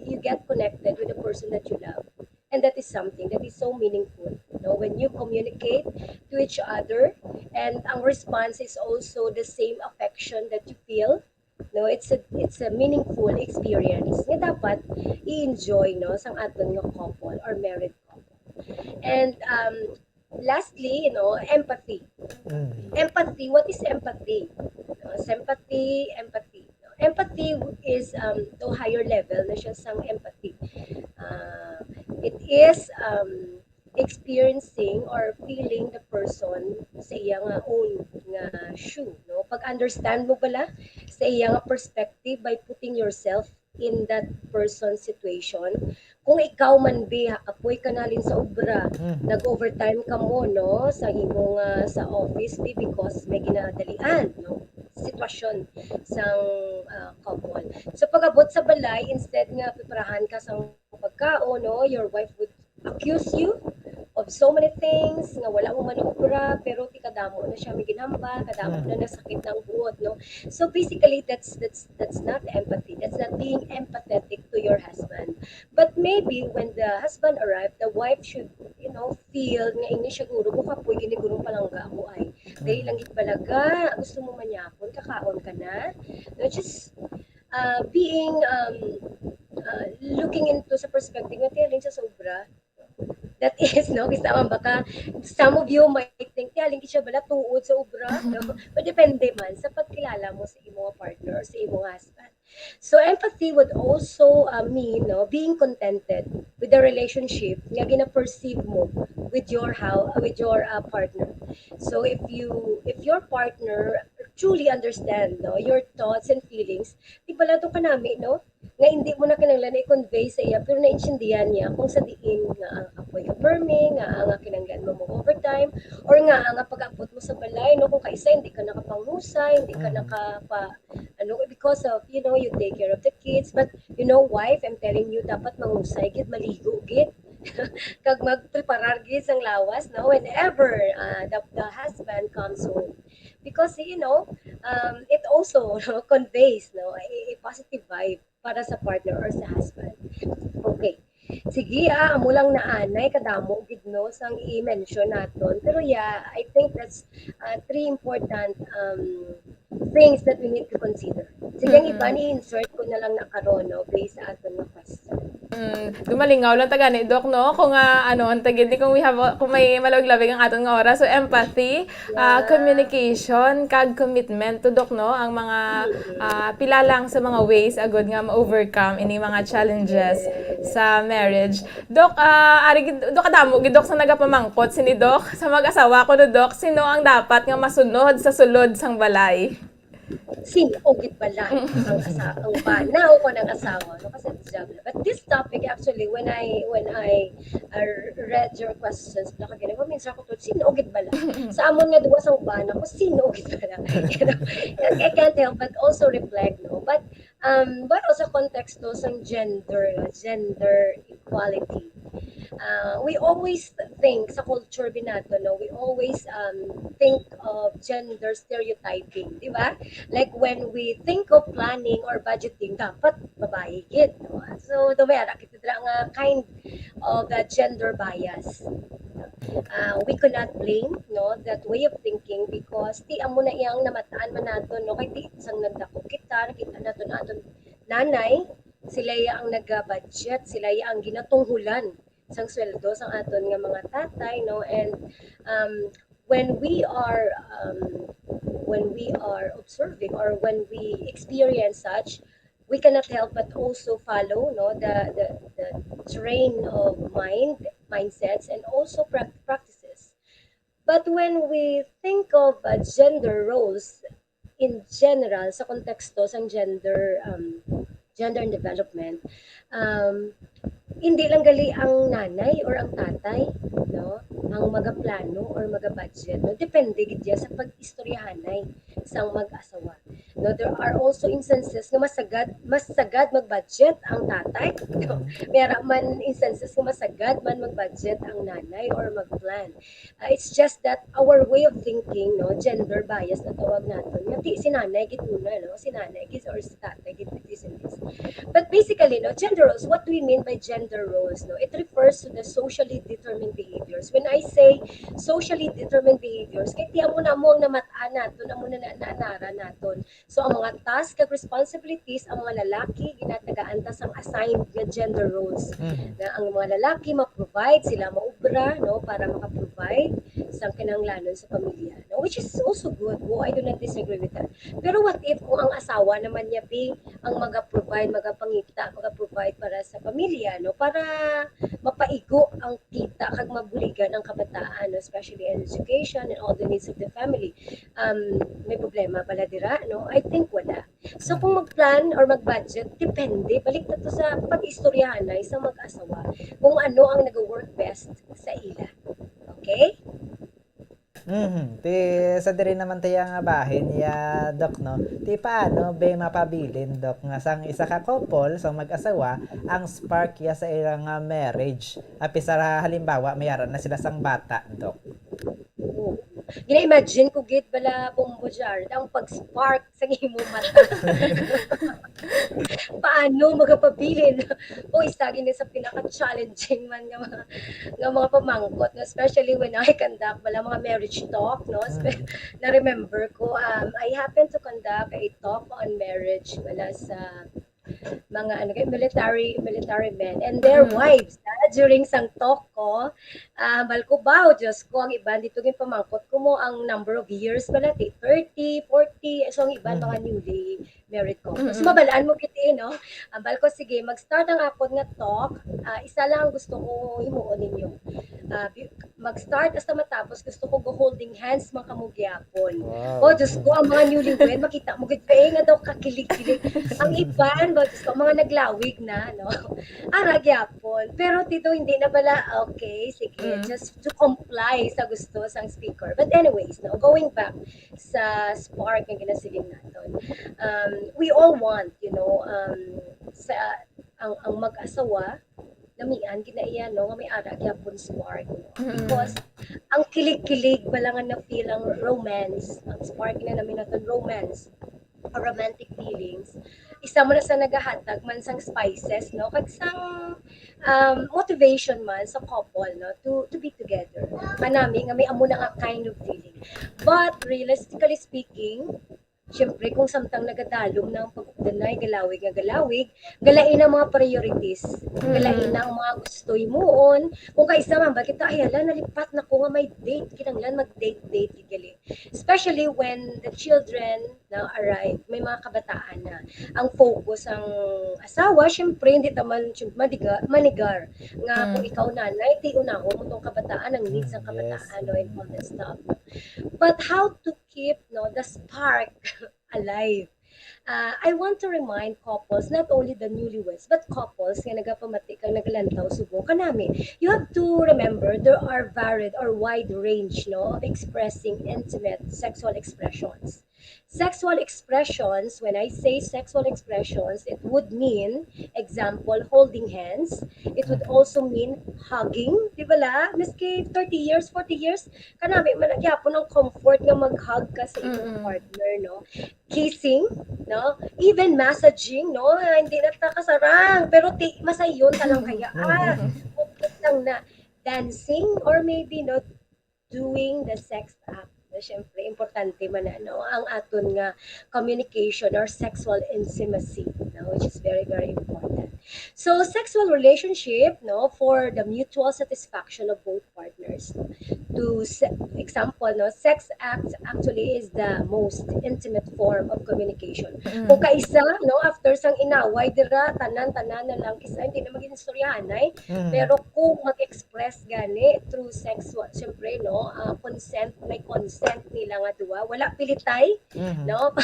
you get connected with the person that you love. And that is something that is so meaningful. No? When you communicate to each other, and ang response is also the same affection that you feel, no, it's a, it's a meaningful experience nga dapat i-enjoy, no, sang aton nga couple or married couple. And, um, lastly, you know, empathy. Mm. Empathy, what is empathy? No, sympathy, empathy. No, empathy is, um, to higher level na siya sang empathy. Ah, it is, um, experiencing or feeling the person sa iya nga own nga shoe, no? Pag-understand mo bala sa iya nga perspective by putting yourself in that person's situation. Kung ikaw man, bi, ha, kapoy ka na halin sa obra, Mm. nag-overtime ka mo, no, sa imo nga, sa office, bi, because may ginadalian, no, sitwasyon sang, ah, couple. So, pag-abot sa balay, instead nga preparahan ka sang pagkaon, no, your wife would accuse you of so many things, nga wala mo manobra, pero ti kadamo na siya may ginhambal, kadamo Mm. na nasakit na ang buot, no? So, basically, that's, that's, that's not empathy. That's not being empathetic to your husband. But maybe when the husband arrived, the wife should, you know, feel nga ini siya guro, "Mo kapoy, gini gurong palangga ako ay. Dali Mm. lang gid balaga, gusto mo manyapon, kakaon ka na." No, just, uh, being, um, uh, looking into sa perspective nga ti halin siya sa obra. That is, no, kis-a man baka some of you might think, "Ti halin gid siya bala tuod sa obra," no? But depende man sa pagkilala mo sa imo nga partner or sa imo nga husband. So, empathy would also, uh, mean, no, being contented with the relationship nga gina-perceive mo with your how, with your, uh, partner. So, if you, if your partner truly understand, no, your thoughts and feelings, di bala to kanami, no? Nga hindi mo na kinahanglan i-convey sa iya, pero naintindihan niya kung sa diin nga ang kapoy ka permi, nga ang kinahanglan mo mag-overtime, or nga ang pag-abot mo sa balay, no, kung kaisa hindi ka nakapangusay, hindi ka Mm. nakapa-, ano, because of, you know, you take care of the kids, but, you know, wife, I'm telling you, dapat mangusay gid, maligo gid, kag magpreparar gid sang lawas, no, whenever, uh, the, the husband comes home. Because, you know, um, it also, no, conveys, no, a, a positive vibe para sa partner or sa husband. Okay. Sige, ah, amo lang na anay, kadamo gid, no, sang i-mention naton. Pero yeah, I think that's, uh, three important, um, things that we need to consider. Sige, ang Mm-mm. iban, i-insert ko na lang na karon, no, based sa aton nga question. Mm, dumalingaw lang ta gani, Doc, no? Kung, ah, ano, ang tagid ni, kung we have, kung may malawig-lawig ang aton nga oras. So, empathy, ah, Yeah. communication, kag commitment to, Doc, no? Ang mga, Mm-mm. ah, pila lang sa mga ways agud nga ma-overcome ini mga challenges Yes. sa marriage. Doc, ah, ari gid, Doc, kadamo gid, Doc, sa nagapamangkot sini, Doc, sa mag-asawa ko, no, Doc, sino ang dapat nga masunod sa sulod sang balay? Sin-o gid bala ang asa-, ang bana o kon ang asawa, no? Kasi diablo. But this topic, actually, when I, when I, uh, read your questions, bala ka gani, maminsan ko to, sin-o gid bala? Sa amon nga duwa sang bana ko, sin-o gid bala? You know, I can't help but also reflect, no? But, um, well, sa konteksto sang gender, gender equality, uh, we always think sa culture binato, no? We always, um, think of gender stereotyping, di ba? Like, when we think of planning or budgeting, dapat babae gid, no? So, do may ara kita dira nga kind of the gender bias. Uh, we cannot blame, no, that way of thinking because di amo na iyang namataan man nato, no? Kay di sang nagdako kita, nakita nato na aton nanay, sila ya ang naga-budget, sila ya ang ginatunghulan sang sweldo sang aton nga mga tatay, no? And, um, when we are, um, when we are observing or when we experience such, we cannot help but also follow, no, the, the, the train of mind, mindsets, and also prac-, practices. But when we think of, uh, gender roles in general, sa konteksto sang gender, um, gender and development, um, hindi lang gali ang nanay or ang tatay, no, ang magaplano or magabudget, no? Depende gid ya sa pag-istoryahanay sang mag-asawa. No, there are also instances nga mas sagad, mas sagad mag-budget ang tatay. No? May ara man instances nga mas sagad man mag-budget ang nanay or mag-plan. Uh, it's just that our way of thinking, no, gender bias na tawag naton, nga di si nanay gid una, no, si nanay gid or si tatay gid this and this. But basically, no, gender roles, what do we mean by gender roles, no? It refers to the socially determined behaviors. When I say socially determined behaviors, kay ti amo na mo ang namat-an naton, amo na na-, naanara naton. So, ang mga task kag responsibilities, ang mga lalaki, ginatagaan ta sang assigned nga gender roles. Mhm. Na ang mga lalaki ma-provide, sila maubra, no, para maka-provide sang kinahanglanon sa pamilya, no? Which is also good. Oh, I do not disagree with that. Pero what if kung ang asawa naman niya, be, ang maga-provide, magapangita, maga-provide para sa pamilya, no? Para mapaigo ang kita kag mabuligan ang kabataan, no? Especially in education and all the needs of the family. Um, may problema bala dira, no? I think wala. So, kung mag-plan or mag-budget, depende. Balik na to sa pag-istoryahanay sa mag-asawa kung ano ang nag-work best sa ila. Okay? Mhm. Ti, sa diri naman tiya nga bahin, ya, Doc, no? Ti paano be mapabilin, Doc, nga sang isa ka couple, sang mag-asawa, ang spark ya sa ilang, ah, marriage? Api sa halimbawa, may ara na sila sang bata, Doc. Oo. Gina-imagine ko gid bala, Bombo Jar, ang pag-spark sa imo mata. Paano magapabilin? O, isa gini sa pinaka-challenging man nga mga, nga mga pamangkot, no? Especially when I conduct bala mga marriage talk, no? Espe-, Mm. na-remember ko, um, I happened to conduct a talk on marriage bala sa mga, ano, kay military, military men and their Mm. wives, ha, during sang talk ko. Ah, bal ko, "Baw, Diyos ko, ang iban dito ginpamangkot ko mo ang number of years bala, ti thirty, forty, so ang iban mga Mm. newly married couples." Mm-mm. Mabalaan mo gid, eh, no? Ang bal ko, "Sige, mag-start ang akon nga talk. Ah, isa lang ang gusto ko himuon ninyo. Ah, bi-, mag-start hasta matapos, gusto ko go holding hands man kamo gyapon." Wow. Oh, Diyos ko, ang mga newlywed, makita mo gid, eh, nga daw kakilig-kilig. Ang iban, ba, Diyos ko, ang mga naglawig na, no? Ara gyapon. Pero, Tito, hindi na bala, okay, sige, Mm. just to comply sa gusto sang speaker. But anyways, no, going back sa spark nga ginasiling naton, um, we all want, you know, um, sa, ang, ang mag-asawa, namian gid na iya, no, nga may ara gyapon spark, no? Mm. Because ang kilig-kilig bala nga na-feel ang romance, ang spark na naminaton romance, or romantic feelings, isa mo na sa nagahatag man sang spices, no, kag sang, um, motivation man sa couple, no, to, to be together. Kanami nga may amo na nga kind of feeling. But realistically speaking, syempre, kung samtang nagadalom na ang pag-updanay, galawig nga galawig, galain ang mga priorities. Mm. Galain na ang mga gusto himuon. Kung kaisa man, bakit, "Ay, hala, nalipat na ko nga may date." Kinanglan mag-date-date, gali. Especially when the children na arrive, may mga kabataan na. Ang focus ang asawa, syempre, hindi naman, syempre, maniga-, manigar. Nga kung Mm. ikaw nanay, ti unahon mo tong kabataan, ang needs Mm, ang yes. kabataan, no, and all that stuff. But how to keep, no, the spark alive. Uh, I want to remind couples, not only the newlyweds, but couples nga nagapamati kag nagalantaw subong kanami. You have to remember, there are varied or wide range, no, of expressing intimate sexual expressions. Sexual expressions, when I say sexual expressions, it would mean, example, holding hands. It would also mean hugging. Di ba la? Maski thirty years, forty years, kanami man ang gyapon ang comfort nga mag-hug ka sa imong Mm-mm. partner, no? Kissing, no? Even massaging, no? Ah, hindi na ta kasarang, pero ti masayon ta lang kaya. Ah, comfort lang na. Dancing, or maybe, no, doing the sex act. No, syempre, importante man na, no, ang aton nga communication or sexual intimacy, no, which is very, very important. So, sexual relationship, no, for the mutual satisfaction of both partners. To se- example, no, sex act actually is the most intimate form of communication. Kung kaisa, no, after sang inaway dira, tanan-tanan na lang, kisa hindi na maging istoryahanay. Mhm. Pero kung mag-express gani through sexual, syempre, no, ah, consent, may consent nila nga duwa, wala pilitay, Mhm. no?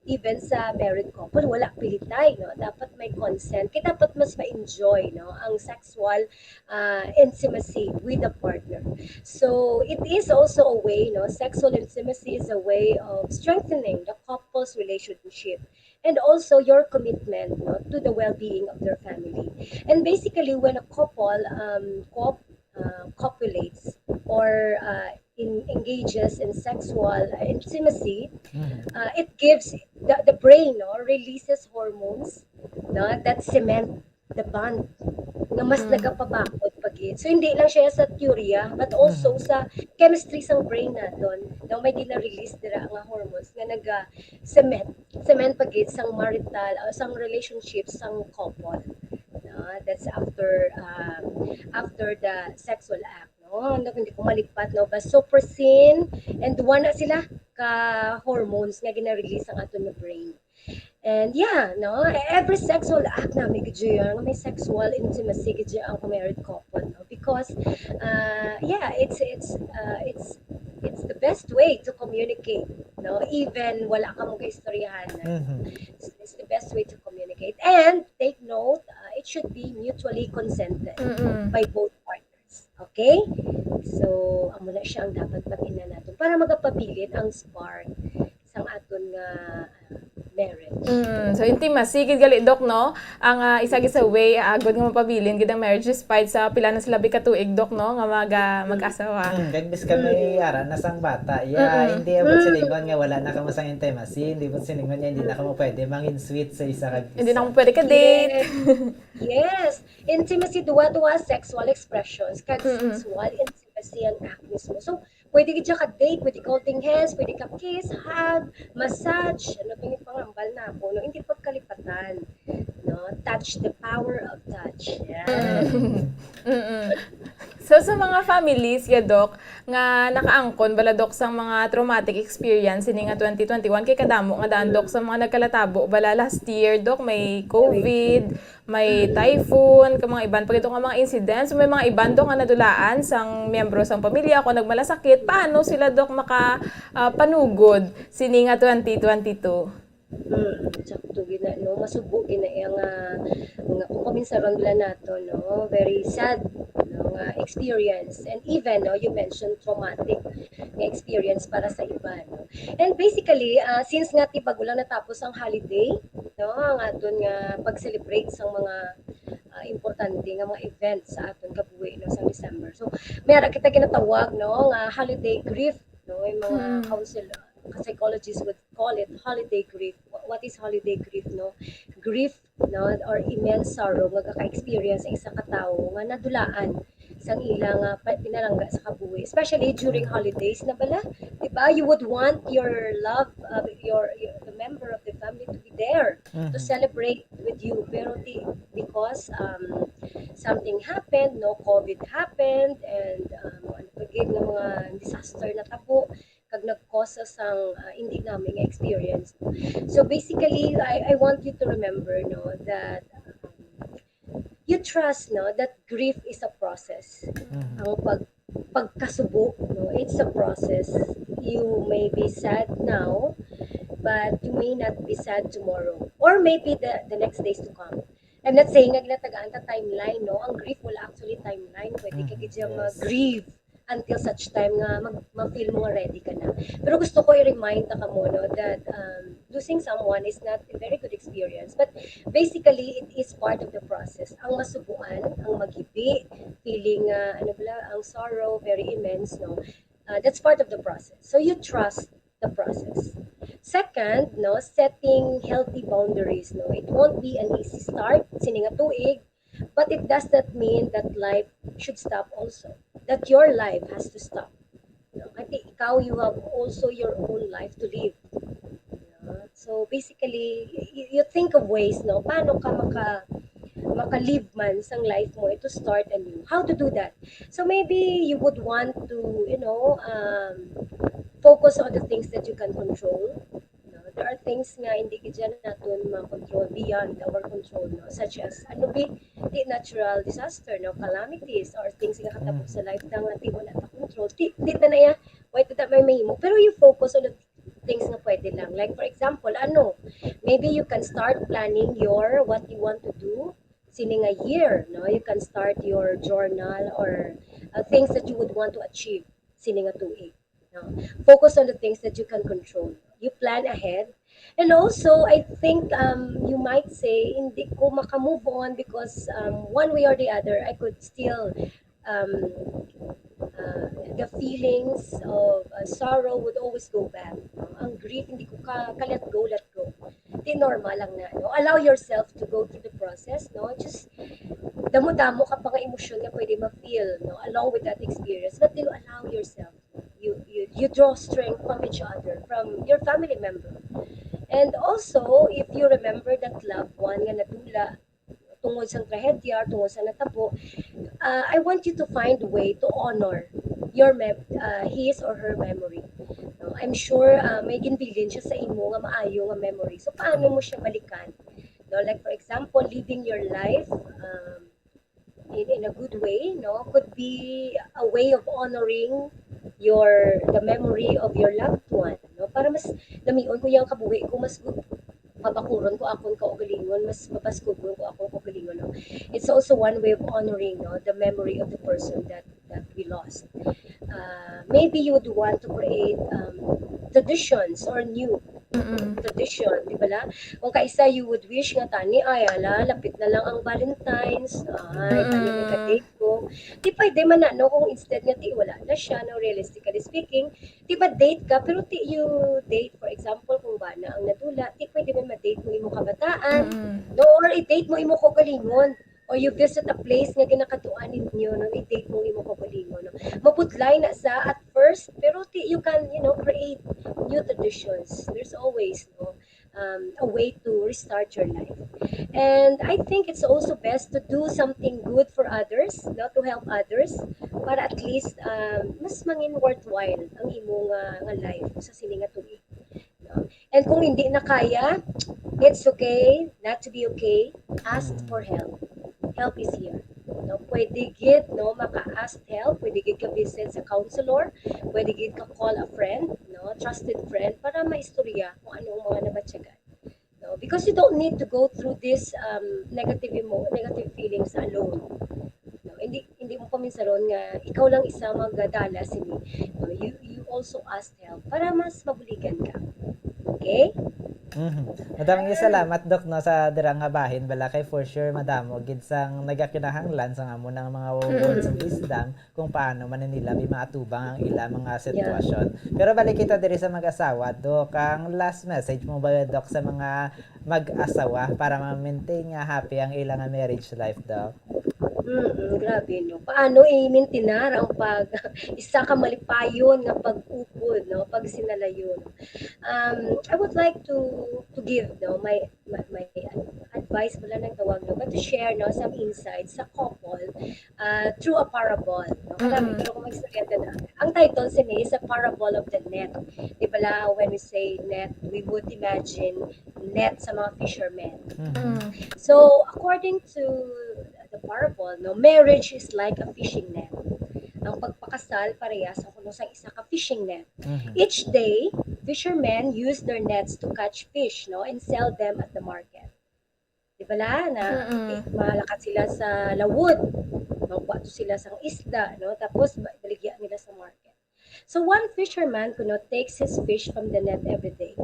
Even sa married couple, wala pilitay, no? Dapat may consent. Kaya dapat mas ma-enjoy, no, ang sexual, ah, intimacy with a partner. So, it is also a way, no? Sexual intimacy is a way of strengthening the couple's relationship and also your commitment, no, to the well-being of their family. And basically, when a couple, um, cop- uh, copulates or, uh, in, engages in sexual, uh, intimacy, Mhm. uh, it gives the, the brain, no, releases hormones, no, that cement the bond nga mas Mm. nagapabakod pa gid. So, hindi lang siya sa teorya, but also Mhm. sa chemistry sang brain naton. No, may gina-release dira nga hormones nga naga cement, cement pa gid sang marital o sang relationship sang couple. No, that's after, um, after the sexual act. No, hindi ko maligpat, no, vasopressin, and duwa na sila ka hormones nga gina-release ang aton nga brain. And yeah, no, every sexual act na may gid nga may sexual intimacy gid ang married couple, no, because, uh, yeah, it's it's uh, it's it's the best way to communicate, no, even wala ka mo kaistoryahan. Mhm. It's, it's the best way to communicate, and take note, uh, it should be mutually consented Mm-mm. by both partners. Okay? So, amo na siya ang dapat pag-ina natin para magapabilin ang spark sang aton nga, uh, marriage. Mm, so intimacy gid gali, Doc, no? Ang, ah, isa gid sa way, ah, agod nga mapabilin gid ang marriage despite sa pila na sila bi ka tuig, Doc, no, nga mag, ah, mag-asawa. Mm, kag bis ka may ara na sang bata. Yeah, Mm-mm. hindi mo silingon nga wala na kamo sang intimacy, hindi mo silingon nga hindi na kamo pwede mangin sweet sa isa kag isa. Hindi na mo pwede ka-date. Yes. Intimacy, duwa-duwa sexual expressions, kag Mm-mm. sexual intimacy ang act mismo. So, pwede ka ka-date, pwede ka holding hands, pwede ka kiss, hug, massage, ano pa yung pangambal na ako, no? Hindi pagkalipatan, no? Touch, the power of touch. Yeah. Mm-mm. So, sa mga families, ya, Doc, nga nakaangkon bala, Doc, sang mga traumatic experience sini nga twenty twenty-one, kay kadamo nga daan, Doc, sa mga nagkalatabo bala last year, Doc, may COVID, may typhoon, ka mga iban pa gid nga mga incidents. May mga iban, Doc, nga nadulaan sang miyembro sang pamilya o nagmalasakit. Paano sila, Doc, maka, ah, panugod sini nga twenty twenty-two? Mm, sakto gina, no? Masubo gina iya nga, nga kung kaminsaron nila nato, no? Very sad, no, nga experience. And even, no, you mentioned traumatic nga experience para sa iba, no? And basically, ah, since nga tibago lang natapos ang holiday, no, ang aton nga pag-celebrate sa mga, ah, importante nga mga events sa aton kabuhi, no, sa December. So, may ara kita ginatawag, no, nga holiday grief, no, yung mga Mm. counsel, psychologists would call it holiday grief. Wha- What is holiday grief, no? Grief, no, or immense sorrow nga gaka-experience ang isa ka tawo nga nadulaan sang ila nga pa- pinalangga sa kabuhi, especially during holidays na bala, di ba? You would want your love, uh, your, your the member of the family to be there to Mhm. celebrate with you, pero di, because, um, something happened, no, COVID happened, and, um, ano pa gid nga mga disaster natabo, kag nag-cause sang, ah, hindi namin experience. So basically, I, I want you to remember, no, that, um, you trust, no, that grief is a process. Mhm. Ang pag pagkasubo, no, it's a process. You may be sad now, but you may not be sad tomorrow. Or maybe the, the next days to come. I'm not saying nga ginatagaan ta timeline, no? Ang grief wala actually timeline. Pwede ka Mhm, gid siya yes. mag-grieve until such time nga mag, ma-feel mo nga ready ka na. Pero gusto ko i-remind ta kamo, no, that um, losing someone is not a very good experience. But basically, it is part of the process. Ang masubuan, ang maghibi, feeling, uh, ano bala, ang sorrow, very immense, no? Uh, that's part of the process. So you trust the process. Second, no, setting healthy boundaries, no. It won't be an easy start, sini nga tuig, but it does not mean that life should stop also. That your life has to stop. No? Kasi ikaw, you have also your own life to live. No? So basically, you, you think of ways, no, paano ka maka maka-live man sang life mo, to start anew. How to do that? So maybe you would want to, you know, um, focus on the things that you can control. No? There are things nga hindi gid siya naton ma-control, beyond our control, no? Such as, ano bi, di natural disaster, no? Calamities, or things nga katabo Mm. sa life na nga di wala ta control. Di, di ta na iya, wala ta may mahimo. Pero you focus on the things nga pwede lang. Like, for example, ano, maybe you can start planning your, what you want to do sini nga year, no? You can start your journal or uh, things that you would want to achieve sini nga tuig. No? Focus on the things that you can control. You plan ahead. And also, I think um, you might say, hindi ko maka-move on because um, one way or the other, I could still um, uh, the feelings of uh, sorrow would always go back. No? Ang grief, hindi ko ka, ka-let go, let go. Di normal lang na, no? Allow yourself to go through the process, no? Just damo-damo ka pa nga emosyon nga pwede ma-feel, no? Along with that experience, but you allow yourself. You, you, you draw strength from each other, from your family member. And also, if you remember that loved one nga nadula tungod sa trahedya or tungod sa natabo, uh, I want you to find a way to honor your mem- uh, his or her memory. No? I'm sure uh, may ginbilin siya sa imo nga maayo nga memory. So, paano mo siya balikan? No? Like, for example, living your life um, in, in a good way, no, could be a way of honoring your the memory of your loved one, no, para mas lamion ko iyang kabuhi ko, mas gu- mabakuron ko akon kaugalingon, mas mabaskugon ko akong kaugalingon, no. It's also one way of honoring, no, the memory of the person that that we lost. Uh, maybe you would want to create um, traditions or new Mm-mm. tradition, di ba la? Kung kaisa, you would wish nga tani, ay, ala, lapit na lang ang Valentine's, ay, tani, may Mm-mm. ka-date ko. Di pwede man na, no, kung instead nga, ti, wala na siya, no, realistically speaking, di ba date ka, pero ti, you date, for example, kung bana ang nadula, di pwede man ma-date mo imo kabataan, Mm-mm. no, or i-date mo imo kaugalingon, or you visit a place nga ginakatuan ninyo, no, i-date mo imo kaugalingon, no. Mabudlay na sa at first, pero ti, you can, you know, create new traditions. There's always, no, um, a way to restart your life. And I think it's also best to do something good for others, no, to help others, para at least um, mas mangin worthwhile ang imo nga, nga life sa sini nga tuig. No? And kung hindi na kaya, it's okay not to be okay. Ask for help. Help is here. No, pwede gid, no, maka-ask help, pwede gid ka visit sa counselor, pwede gid ka call a friend, no, trusted friend, para maistorya kung ano ang mga nabatyagan. No? Because you don't need to go through this um, negative emo negative feelings alone. No? Hindi hindi mo paminsaron nga ikaw lang isa magdala sini. No? You you also ask help para mas mabuligan ka. Okay? Mhm. Madaming salamat, Doc, no, sa dira nga bahin bala kay for sure madamo gid sang nagakinahanglan sa amo nang mga words of wisdom kung paano man nila maatubang ang ila mga sitwasyon. Pero balik kita diri sa mag-asawa, Doc, ang last message mo ba, Doc, sa mga mag-asawa para ma-maintain nga happy ang ila nga marriage life, Doc? Mm, grabe, no? Paano i-maintinar ang pag isa ka malipayon nga pag-upod, no? Pagsinalayon. Um, I would like to to give, no, my my, my advice mo lang ng tawag, no, but to share, no, some insights sa couple uh, through a parable. No? Marami Mm-mm. pero kung mag-istorya na, ang title sini is a parable of the net. Di ba la, when we say net, we would imagine net sa mga fishermen. Mhm. Mm. So, according to the parable, no, marriage is like a fishing net. Ang pagpakasal parehas sa kuno sa isa ka fishing net. Mhm. Each day, fishermen use their nets to catch fish, no, and sell them at the market. Di ba la na Mm-mm. Malakat sila sa lawod, magkuha to sila sang isda, no? Tapos ba- baligya nila sa market. So one fisherman, kuno, takes his fish from the net every day,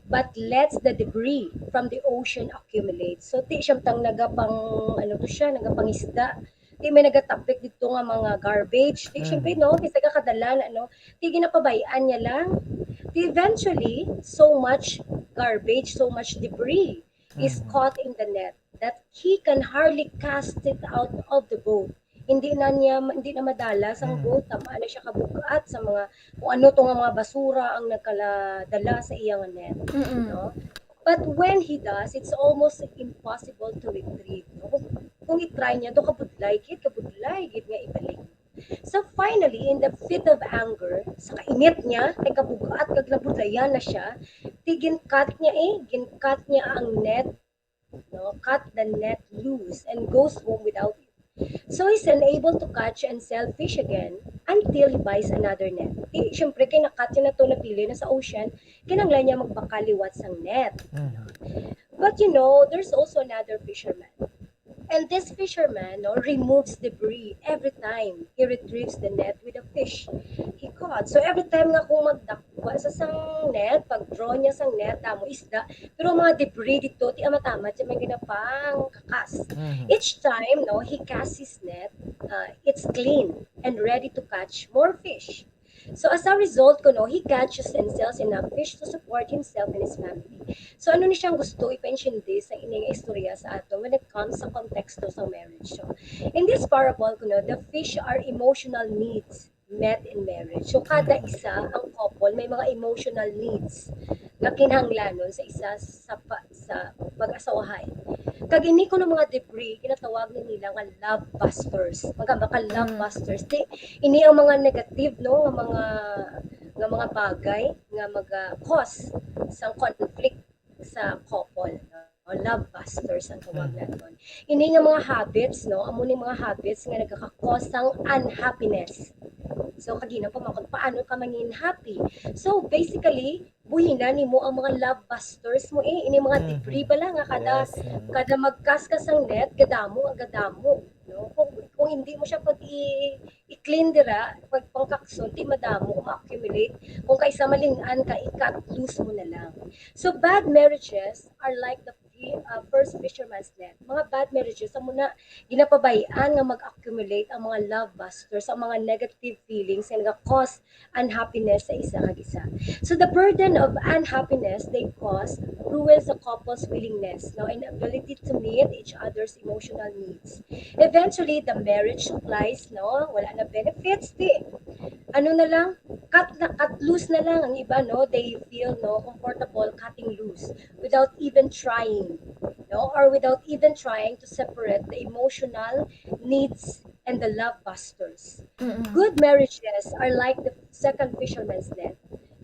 but lets the debris from the ocean accumulate. So ti siyam tang nagapang ano to siya, nagapangisda. Ti may nagatapik dito nga mga garbage. Ti syempre, Mm. No, kisa ka kadala na, no? Ti ginapabay-an niya lang. Ti eventually, so much garbage, so much debris is Mm. caught in the net that he can hardly cast it out of the boat. Hindi na niya, hindi na madala sa Mm. boat, tama na siya kabugat sa mga, kung ano to nga mga basura ang nagkala-, dala sa iya nga net. Mm-mm. No? But when he does, it's almost impossible to retrieve. No? Kung, kung i-try niya, to kabudlay, gid, kabudlay, gid nga ibalik. So finally, in the fit of anger, sa kainit niya, kay kabugat, kag nabudlayan na siya, ti gin-cut niya eh, gin-cut niya ang net, no? Cut the net loose and goes home without it. So he's unable to catch and sell fish again until he buys another net. Ti, syempre, kay na-cut niya na to, napili na sa ocean, kinanglan niya magbakal liwat sang net. Mhm. But you know, there's also another fisherman. And this fisherman, no, removes debris every time he retrieves the net with a fish he caught. So every time nga kung magdakwa sa sang net, pag-draw niya sang net, damo isda, pero mga debris dito, ti amat-amat siya may ginapang kakas. Mhm. Each time, no, he casts his net, uh, it's clean and ready to catch more fish. So as a result, kuno, he catches and sells enough fish to support himself and his family. So ano ni siyang gusto ipaintindi sa ini nga istorya sa ato when it comes sa konteksto sa marriage? So in this parable, kuno, the fish are emotional needs met in marriage. So kada Mm. isa, ang couple, may mga emotional needs nga kinahanglanon sa isa sa pa, sa mag-asawahay. Kag ini kuno mga debris, ginatawag ni nila nga love busters. Mga baka love Mm. busters. Di, ini ang mga negative, no, nga mga, nga mga bagay nga maga-cause sang conflict sa couple, no? O love busters ang tawag Mm. naton. Ini nga mga habits, no, amo ni mga habits nga nagaka-cause sang unhappiness. So kagina pa man kung paano ka mangin happy. So basically, buhina nimo ang mga love busters mo eh, ini mga Mhm. debris bala nga kada Yes. Mhm. kada mag-cast ka sang net, gadamo ang gadamo, no? Kung kung hindi mo siya pag i- i-clean dira, pag pangkakson, di madamo, ma-accumulate. Kung kaisa maling-an ka, i-cut loose mo na lang. So bad marriages are like the fi- uh, first fisherman's net. Mga bad marriages, amo na, ginapabay-an nga mag-accumulate ang mga love busters, ang mga negative feelings nga nag-cause unhappiness sa isa kag isa. So the burden of unhappiness they cause ruins the couple's willingness, no, and ability to meet each other's emotional needs. Eventually, the marriage supplies, no, wala na benefits, di, ano na lang, cut na, cut loose na lang ang iba, no, they feel, no, comfortable cutting loose without even trying, no, or without even trying to separate the emotional needs and the love busters. Mm-mm. Good marriages are like the second fisherman's net.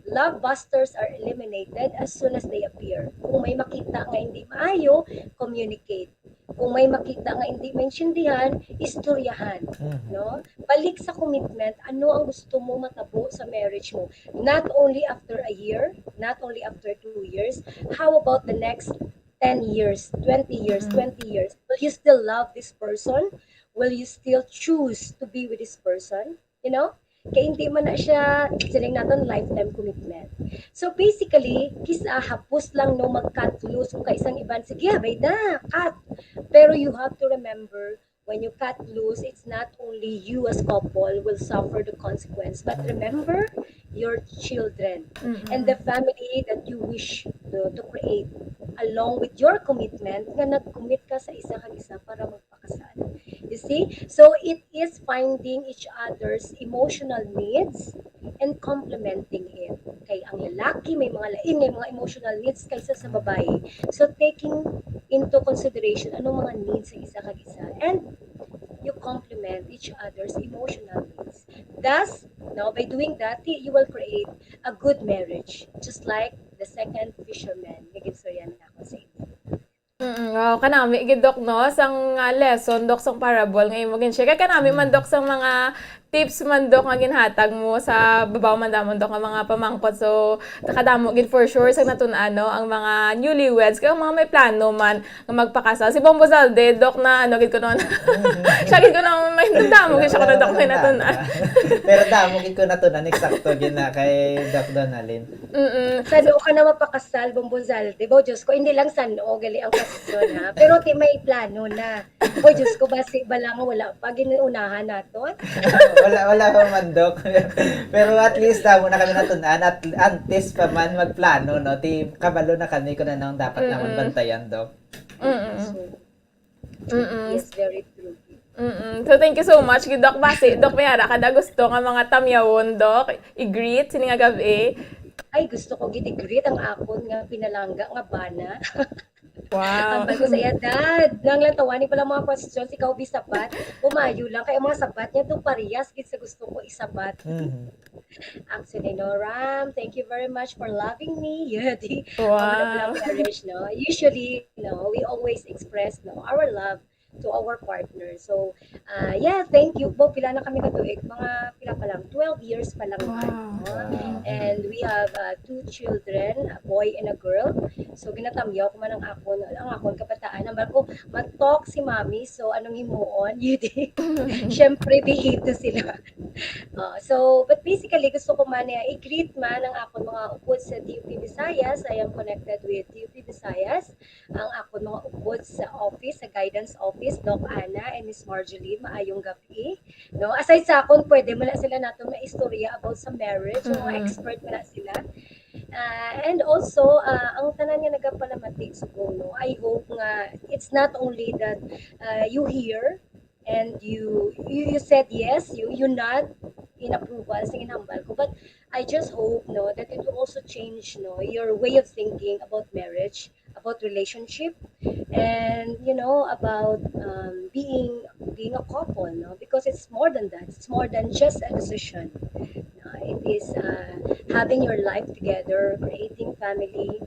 Love busters are eliminated as soon as they appear. Kung may makita nga hindi maayo, communicate. Kung may makita nga hindi maintindihan, istoryahan, Mhm. no? Balik sa commitment, ano ang gusto mo matabo sa marriage mo? Not only after a year, not only after two years, how about the next ten years, twenty years, Mm. twenty years? Will you still love this person? Will you still choose to be with this person? You know? Kay hindi man na siya, siling naton, lifetime commitment. So basically, kisa hapos lang, no, mag-cut loose kung kaisang iban, sige, abay na, cut. Pero you have to remember, when you cut loose, it's not only you as couple will suffer the consequence, but remember your children Mm-mm. and the family that you wish to, to create along with your commitment nga nag-commit ka sa isa kag isa para magpakasal. You see? So it is finding each other's emotional needs and complementing it. Kay ang lalaki may mga lain nga mga emotional needs kaysa sa babae. So taking into consideration anong mga needs sa isa kag isa and you complement each other's emotional needs. Thus, no, by doing that, y- you will create a good marriage, just like the second fisherman nga ginstorya nako sa inyo. Mm, wow, kanami gid, Dok, no, sang, ah, lesson, Dok, sang parable nga imo gin-share. Kay kanami man, Mm. Dok, sang mga tips man, Doc, nga ginhatag mo sa babaw man damon, Doc, nga mga pamangkot. So, nakadamo gid for sure sa natun-an, no, ang mga newlyweds, kag ang mga may plano man nga magpakasal. Si Bombo Zalde, Doc, na ano gid ko noon. Siya gid ko noon, may damo gid siya ko na, Doc, may natun-an. Pero damo gid ko natun-an, eksakto gid na kay Doc Donalyn. Mm-mm. Sano ka na mapakasal, Bombo Zalde? Bo, Diyos ko, hindi lang sano, gali ang question, ha? Pero ti may plano na. Oy, Diyos ko, basi bala nga wala pa, ginuunahan naton. Wala, wala pa man, Doc. Pero at least, damo na kami natun-an. At antes pa man magplano, no? Ti, kabalo na kami kung anong dapat naman Mm-mm. bantayan, Doc. Mm-mm. So, Mm-mm. yes, very true. Mm-mm. So, thank you so much, gid, Doc. Basi, Doc, may ara ka na gusto nga mga tamyawon, Doc, i-greet sini nga gabi. Ay, gusto ko gid i-greet ang akon nga pinalangga nga bana. Wow. Ambal ko sa iya, Dad, nang lang tawani pala mga questions, ikaw bi sabat. Umayo lang kay ang mga sabat niya do parehas gid sa gusto ko isabat. Mhm. Actually, no, Ram, thank you very much for loving me. Yeah, di, Wow. Ang wala lang marriage, no? Usually, no, we always express, no, our love to our partner. So, ah, yeah, thank you. Bo, pila na kami katuig? Mga pila pa lang? Twelve years pa lang. Wow. No? Wow. And we have uh, two children, a boy and a girl. So, ginatamyaw ko man ang akon, ang akon kabataan. Ambal ko, mag-talk si mommy. So, anong himuon? Yun di. Siyempre, bihito sila. Uh, so, but basically, gusto ko man niya i-greet man ang akon mga upod sa D U P Visayas. I am connected with D U P Visayas. Ang akon mga upod sa office, sa guidance office, Doc Ana and Miss Marjoline, maayong gabi. No? Aside sa akon, pwede mo na sila nato maistorya about sa marriage. Mga Mm. expert mo na sila. Uh, and also, uh, ang tanan nga nagapalamati subong, no? I hope nga it's not only that uh, you hear and you, you you said yes, you you nod in approval sa ginhambal ko, but I just hope, no, that it will also change, no, your way of thinking about marriage, about relationship, and, you know, about um, being being a couple, no, because it's more than that. It's more than just a decision. No? It is uh, having your life together, creating family,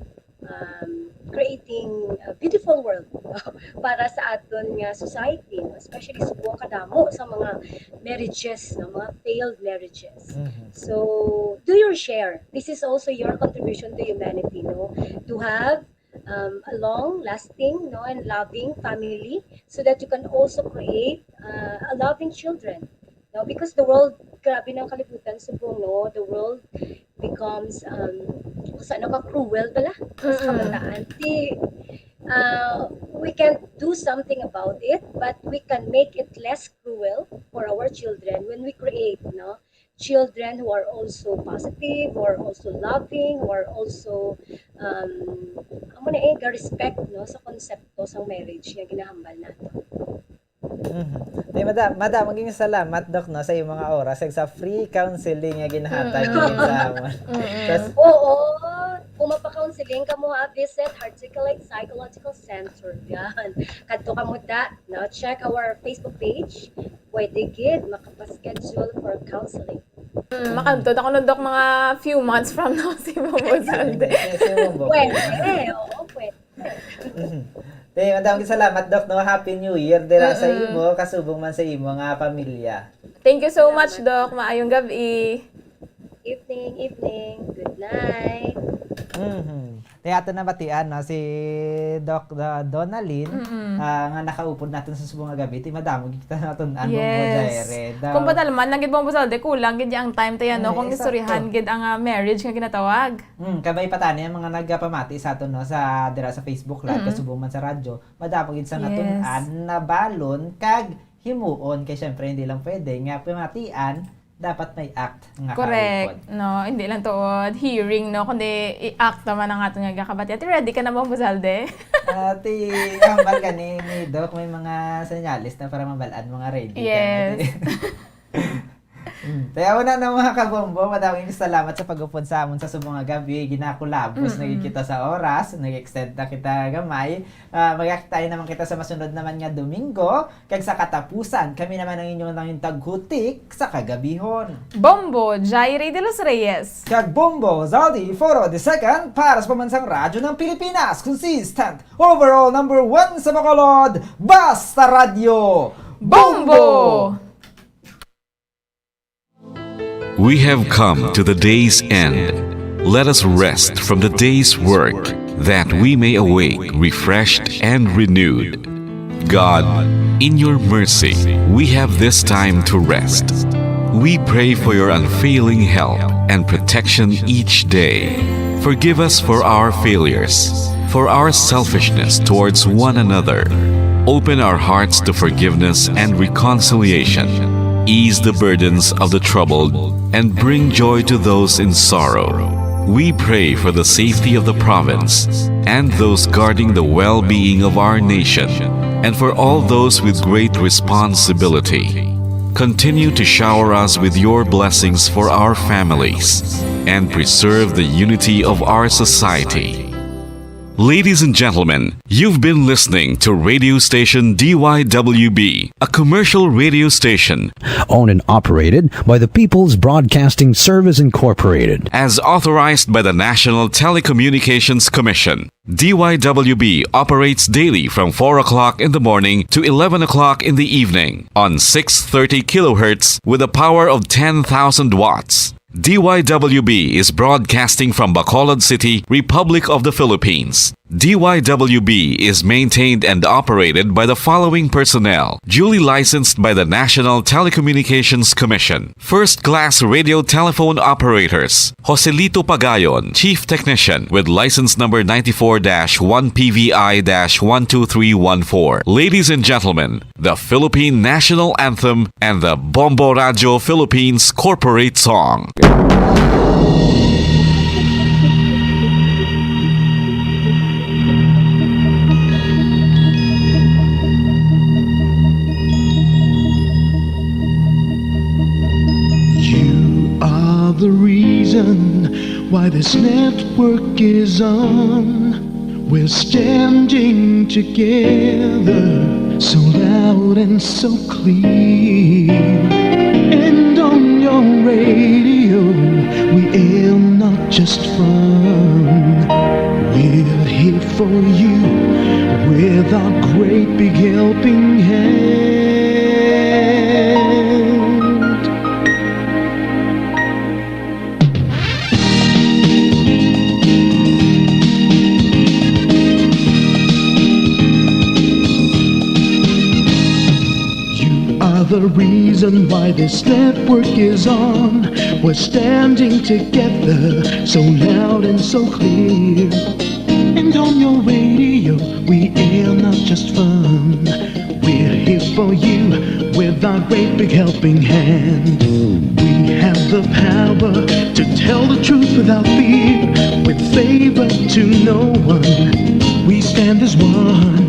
um, creating a beautiful world, no? Para sa aton nga society, no? Especially subong kadamo sa mga marriages, no, mga failed marriages. Mhm. So, do your share. This is also your contribution to humanity, no? To have um, a long lasting, no, and loving family, so that you can also create uh, a loving children, no? Because the world, grabe ng kalibutan subong, no? The world becomes um, kung saan ka cruel bala sa Mm-mm. kabataan. Di, uh, we can do something about it, but we can make it less cruel for our children when we create, no, children who are also positive, who are also loving, who are also um, amo na eh, ga-respect, no, sa konsepto sang marriage nga ginahambal nato. Mhm. Di, madam, madam, maging salamat, Doc, no, sa iyong mga oras, kag sa free counseling nga ginhatag Mm. ninyo sa amon. Mm-mm. Tas, Oo, kung mapa-counseling kamo, ha, visit Articulate Psychological Center. Yan. Kadto kamo da, no? Check our Facebook page. Pwede gid makapaschedule for counseling. Mm, makadto ako no, Doc, mga few months from now si Bombo Zalde. Yes, yes, yes, Bombo. Pwede, oo, pwede. Mhm. Di, madam, salamat, Doc, no? Happy New Year dira sa Mm-mm. imo, kasubong man sa imo nga pamilya. Thank you so much, Doc. Maayong gabi. Evening, evening. Good night. Mhm. Di, ato na batian, no, si Doc, uh, Donalyn, Mm-mm. ah, nga nakaupod natin sa subong nga gabi. Ti madamo kita natun-an, Bombo Yes. Jared. Kung patalman lang gid, Bombo Zalde, kulang gid ang time tayo, no? Mm, Kung eksakto. istoryahan gid ang ah, marriage nga ginatawag. Hmm, kabay pa tani ang mga nagapamati sa aton, no, sa dira sa Facebook Live, Mm. kasubong man sa radyo, madamo gid sa Yes. natun-an, nabalon, kag himuon, kay syempre hindi lang pwede nga pamatian, dapat may act nga Correct. kaupod. No, hindi lang tuod hearing, no, kundi i-act naman ang aton nga gakabati. Ate, ready ka na ba, Bombo Zalde? Ati, hambal ka ni, ni Doc, may mga senyales na para mabalaan mga ready ka na. Yes. Mm. Kaya una na, mga kabombo, madaming salamat sa pag-upod sa amon sa subong nga gabi. Ginakulabos na gid Mm-mm. kita sa oras, nag-extend na kita gamay. Ah, magkakita naman kita sa masunod naman nga Domingo. Kag sa katapusan, kami naman ang inyong nangin taghutik sa kagabihon. Bombo, Jairi de los Reyes. Kag Bombo, Zaldi Foro the second para sa Pambansang Radyo ng Pilipinas. Consistent, overall number one sa Bacolod. Basta Radyo. Bombo! We have come to the day's end. Let us rest from the day's work, that we may awake refreshed and renewed. God, in your mercy, we have this time to rest. We pray for your unfailing help and protection each day. Forgive us for our failures, for our selfishness towards one another. Open our hearts to forgiveness and reconciliation. Ease the burdens of the troubled and bring joy to those in sorrow. We pray for the safety of the province and those guarding the well-being of our nation, and for all those with great responsibility. Continue to shower us with your blessings for our families and preserve the unity of our society. Ladies and gentlemen, you've been listening to radio station D Y W B, a commercial radio station owned and operated by the People's Broadcasting Service Incorporated, as authorized by the National Telecommunications Commission. D Y W B operates daily from four o'clock in the morning to eleven o'clock in the evening on six thirty kilohertz with a power of ten thousand watts. D Y W B is broadcasting from Bacolod City, Republic of the Philippines. D Y W B is maintained and operated by the following personnel, duly licensed by the National Telecommunications Commission. First class radio telephone operators, Joselito Pagayon, Chief Technician, with license number ninety-four dash one P V I dash one two three one four. Ladies and gentlemen, the Philippine National Anthem and the Bombo Radio Philippines Corporate Song. You are the reason why this network is on. We're standing together, so loud and so clear. And on your radio, we aim not just fun. We're here for you with our great big helping hand. You are the reason why this network is on. We're standing together, so loud and so clear. And on your radio, we air not just fun. We're here for you with our great big helping hand. We have the power to tell the truth without fear, with favor to no one. We stand as one.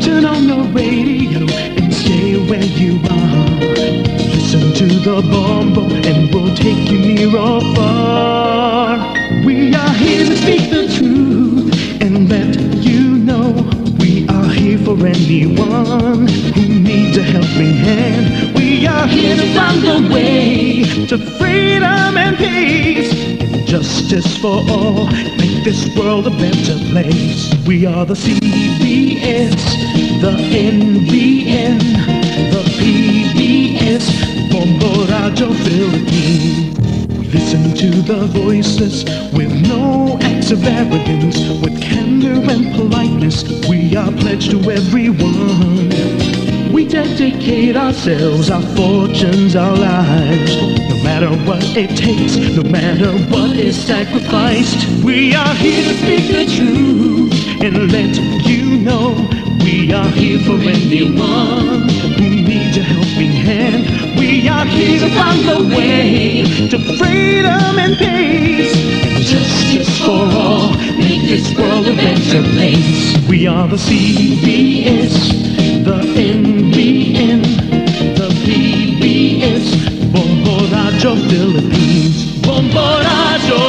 Turn on your radio and stay where you are. Listen to the Bombo and we'll take you near or far. We are here to speak the truth and let you know we are here for anyone who needs a helping hand. We are here to find a way to freedom and peace and justice for all. Make this world a better place. We are the C B S, the N B N, the P B S, Bombo Radio Philippines. We listen to the voices with no acts of arrogance, with candor and politeness. We are pledged to everyone. We dedicate ourselves, our fortunes, our lives. No matter what it takes, no matter what is sacrificed, we are here to speak the truth and let you know we are here for anyone who needs a helping hand. We are here to find the way to freedom and peace and justice for all. Make this world a better place. We are the C B S, the N B N, the P B S, Bombo Radio Philippines. Bombo Radio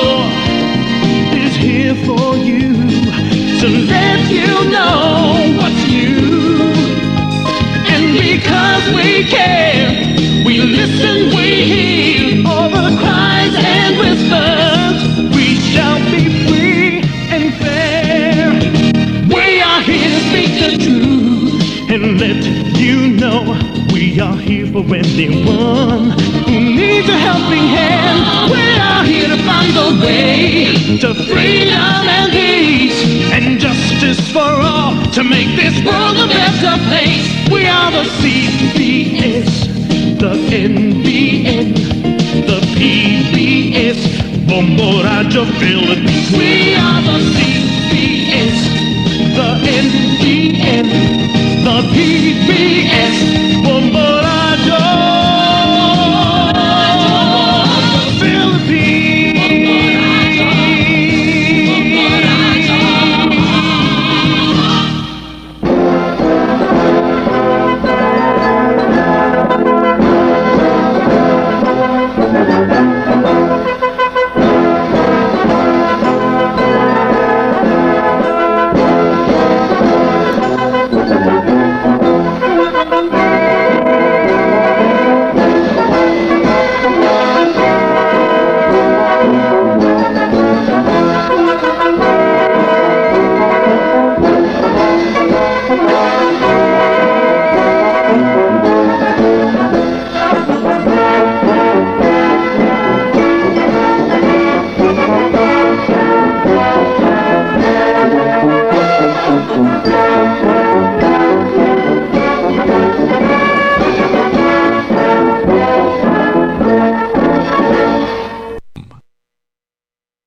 is here for you to let you know what's new. And because we care, we listen, we hear all the cries and whispers. We shall be free and fair. We are here to speak the truth and let We are here for anyone who needs a helping hand. We are here to find the way to freedom and peace and justice for all, to make this world a better place. We are the C B S, the N B N, the P B S, Bombo Radio Philippines. We are the C B S, the N B N, the P B S.